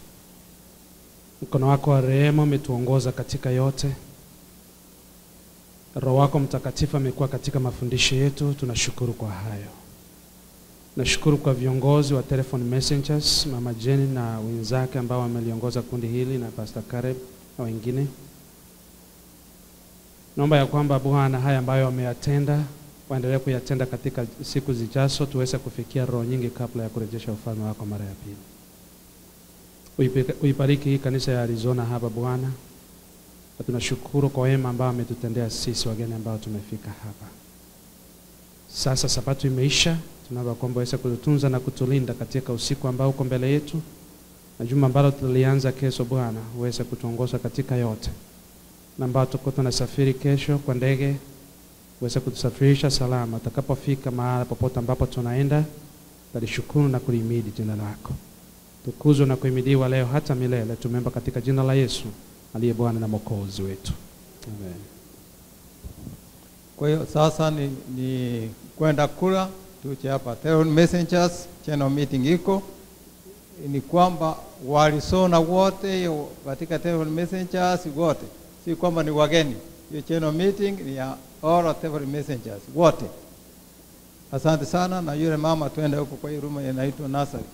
Mkono wako wa rehema umetuongoza katika yote. Roho wako Mtakatifu amekuwa katika mafundisho yetu, tunashukuru kwa hayo. Nashukuru kwa viongozi wa Telephone Messengers, Mama Jenny na wenzake ambao wameliongoza kundi hili na Pastor Caleb na wengine. Naomba ya kwamba Bwana, haya ambayo wameyatenda waendelee kuyatenda katika siku zijazo, tuweze kufikia roho nyingi kabla ya kurejesha ufalme wako mara ya pili. Uibariki hii kanisa ya Arizona hapa Bwana, na tunashukuru kwa wema ambao ametutendea sisi wageni ambao tumefika hapa. Sasa Sabato imeisha, tunaomba kwamba uweze kututunza na kutulinda katika usiku ambao uko mbele yetu na juma ambalo tulianza kesho. Bwana, uweze kutuongoza katika yote, na ambao tuko tunasafiri kesho kwa ndege, uweze kutusafirisha salama tutakapofika mahala popote ambapo tunaenda. Talishukuru na kulihimidi jina lako. Tukuzwe na kuhimidiwa leo hata milele. Tumeomba katika jina la Yesu aliye Bwana na Mwokozi wetu, amen. Kwa hiyo sasa ni kwenda kula, tuje hapa Telephone Messengers channel meeting iko ni kwamba walisona wote katika Telephone Messengers wote, si kwamba ni wageni. Hiyo channel meeting ni ya all Telephone Messengers wote. Asante sana, na yule mama twende huko kwa hiyo room inaitwa nursery.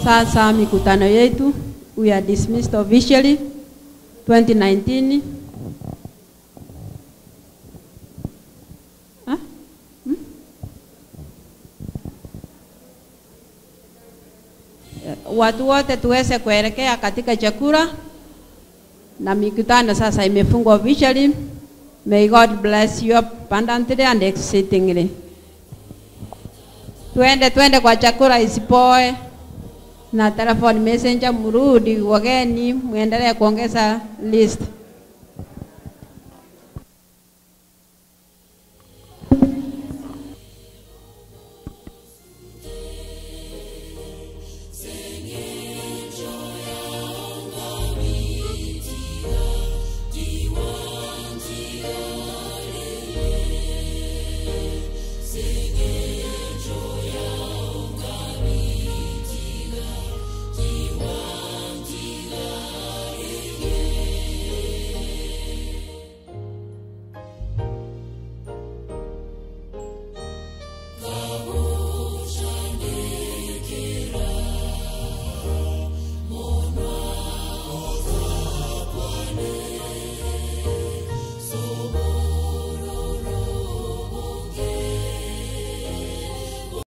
Sasa mikutano yetu we are dismissed officially 2019. Ah? Hmm? Watu wote tuweze kuelekea katika chakula na mikutano sasa imefungwa officially. May God bless you abundantly and exceedingly. Twende kwa chakula isipoe na telephone messenger, mrudi wageni, muendelee kuongeza list.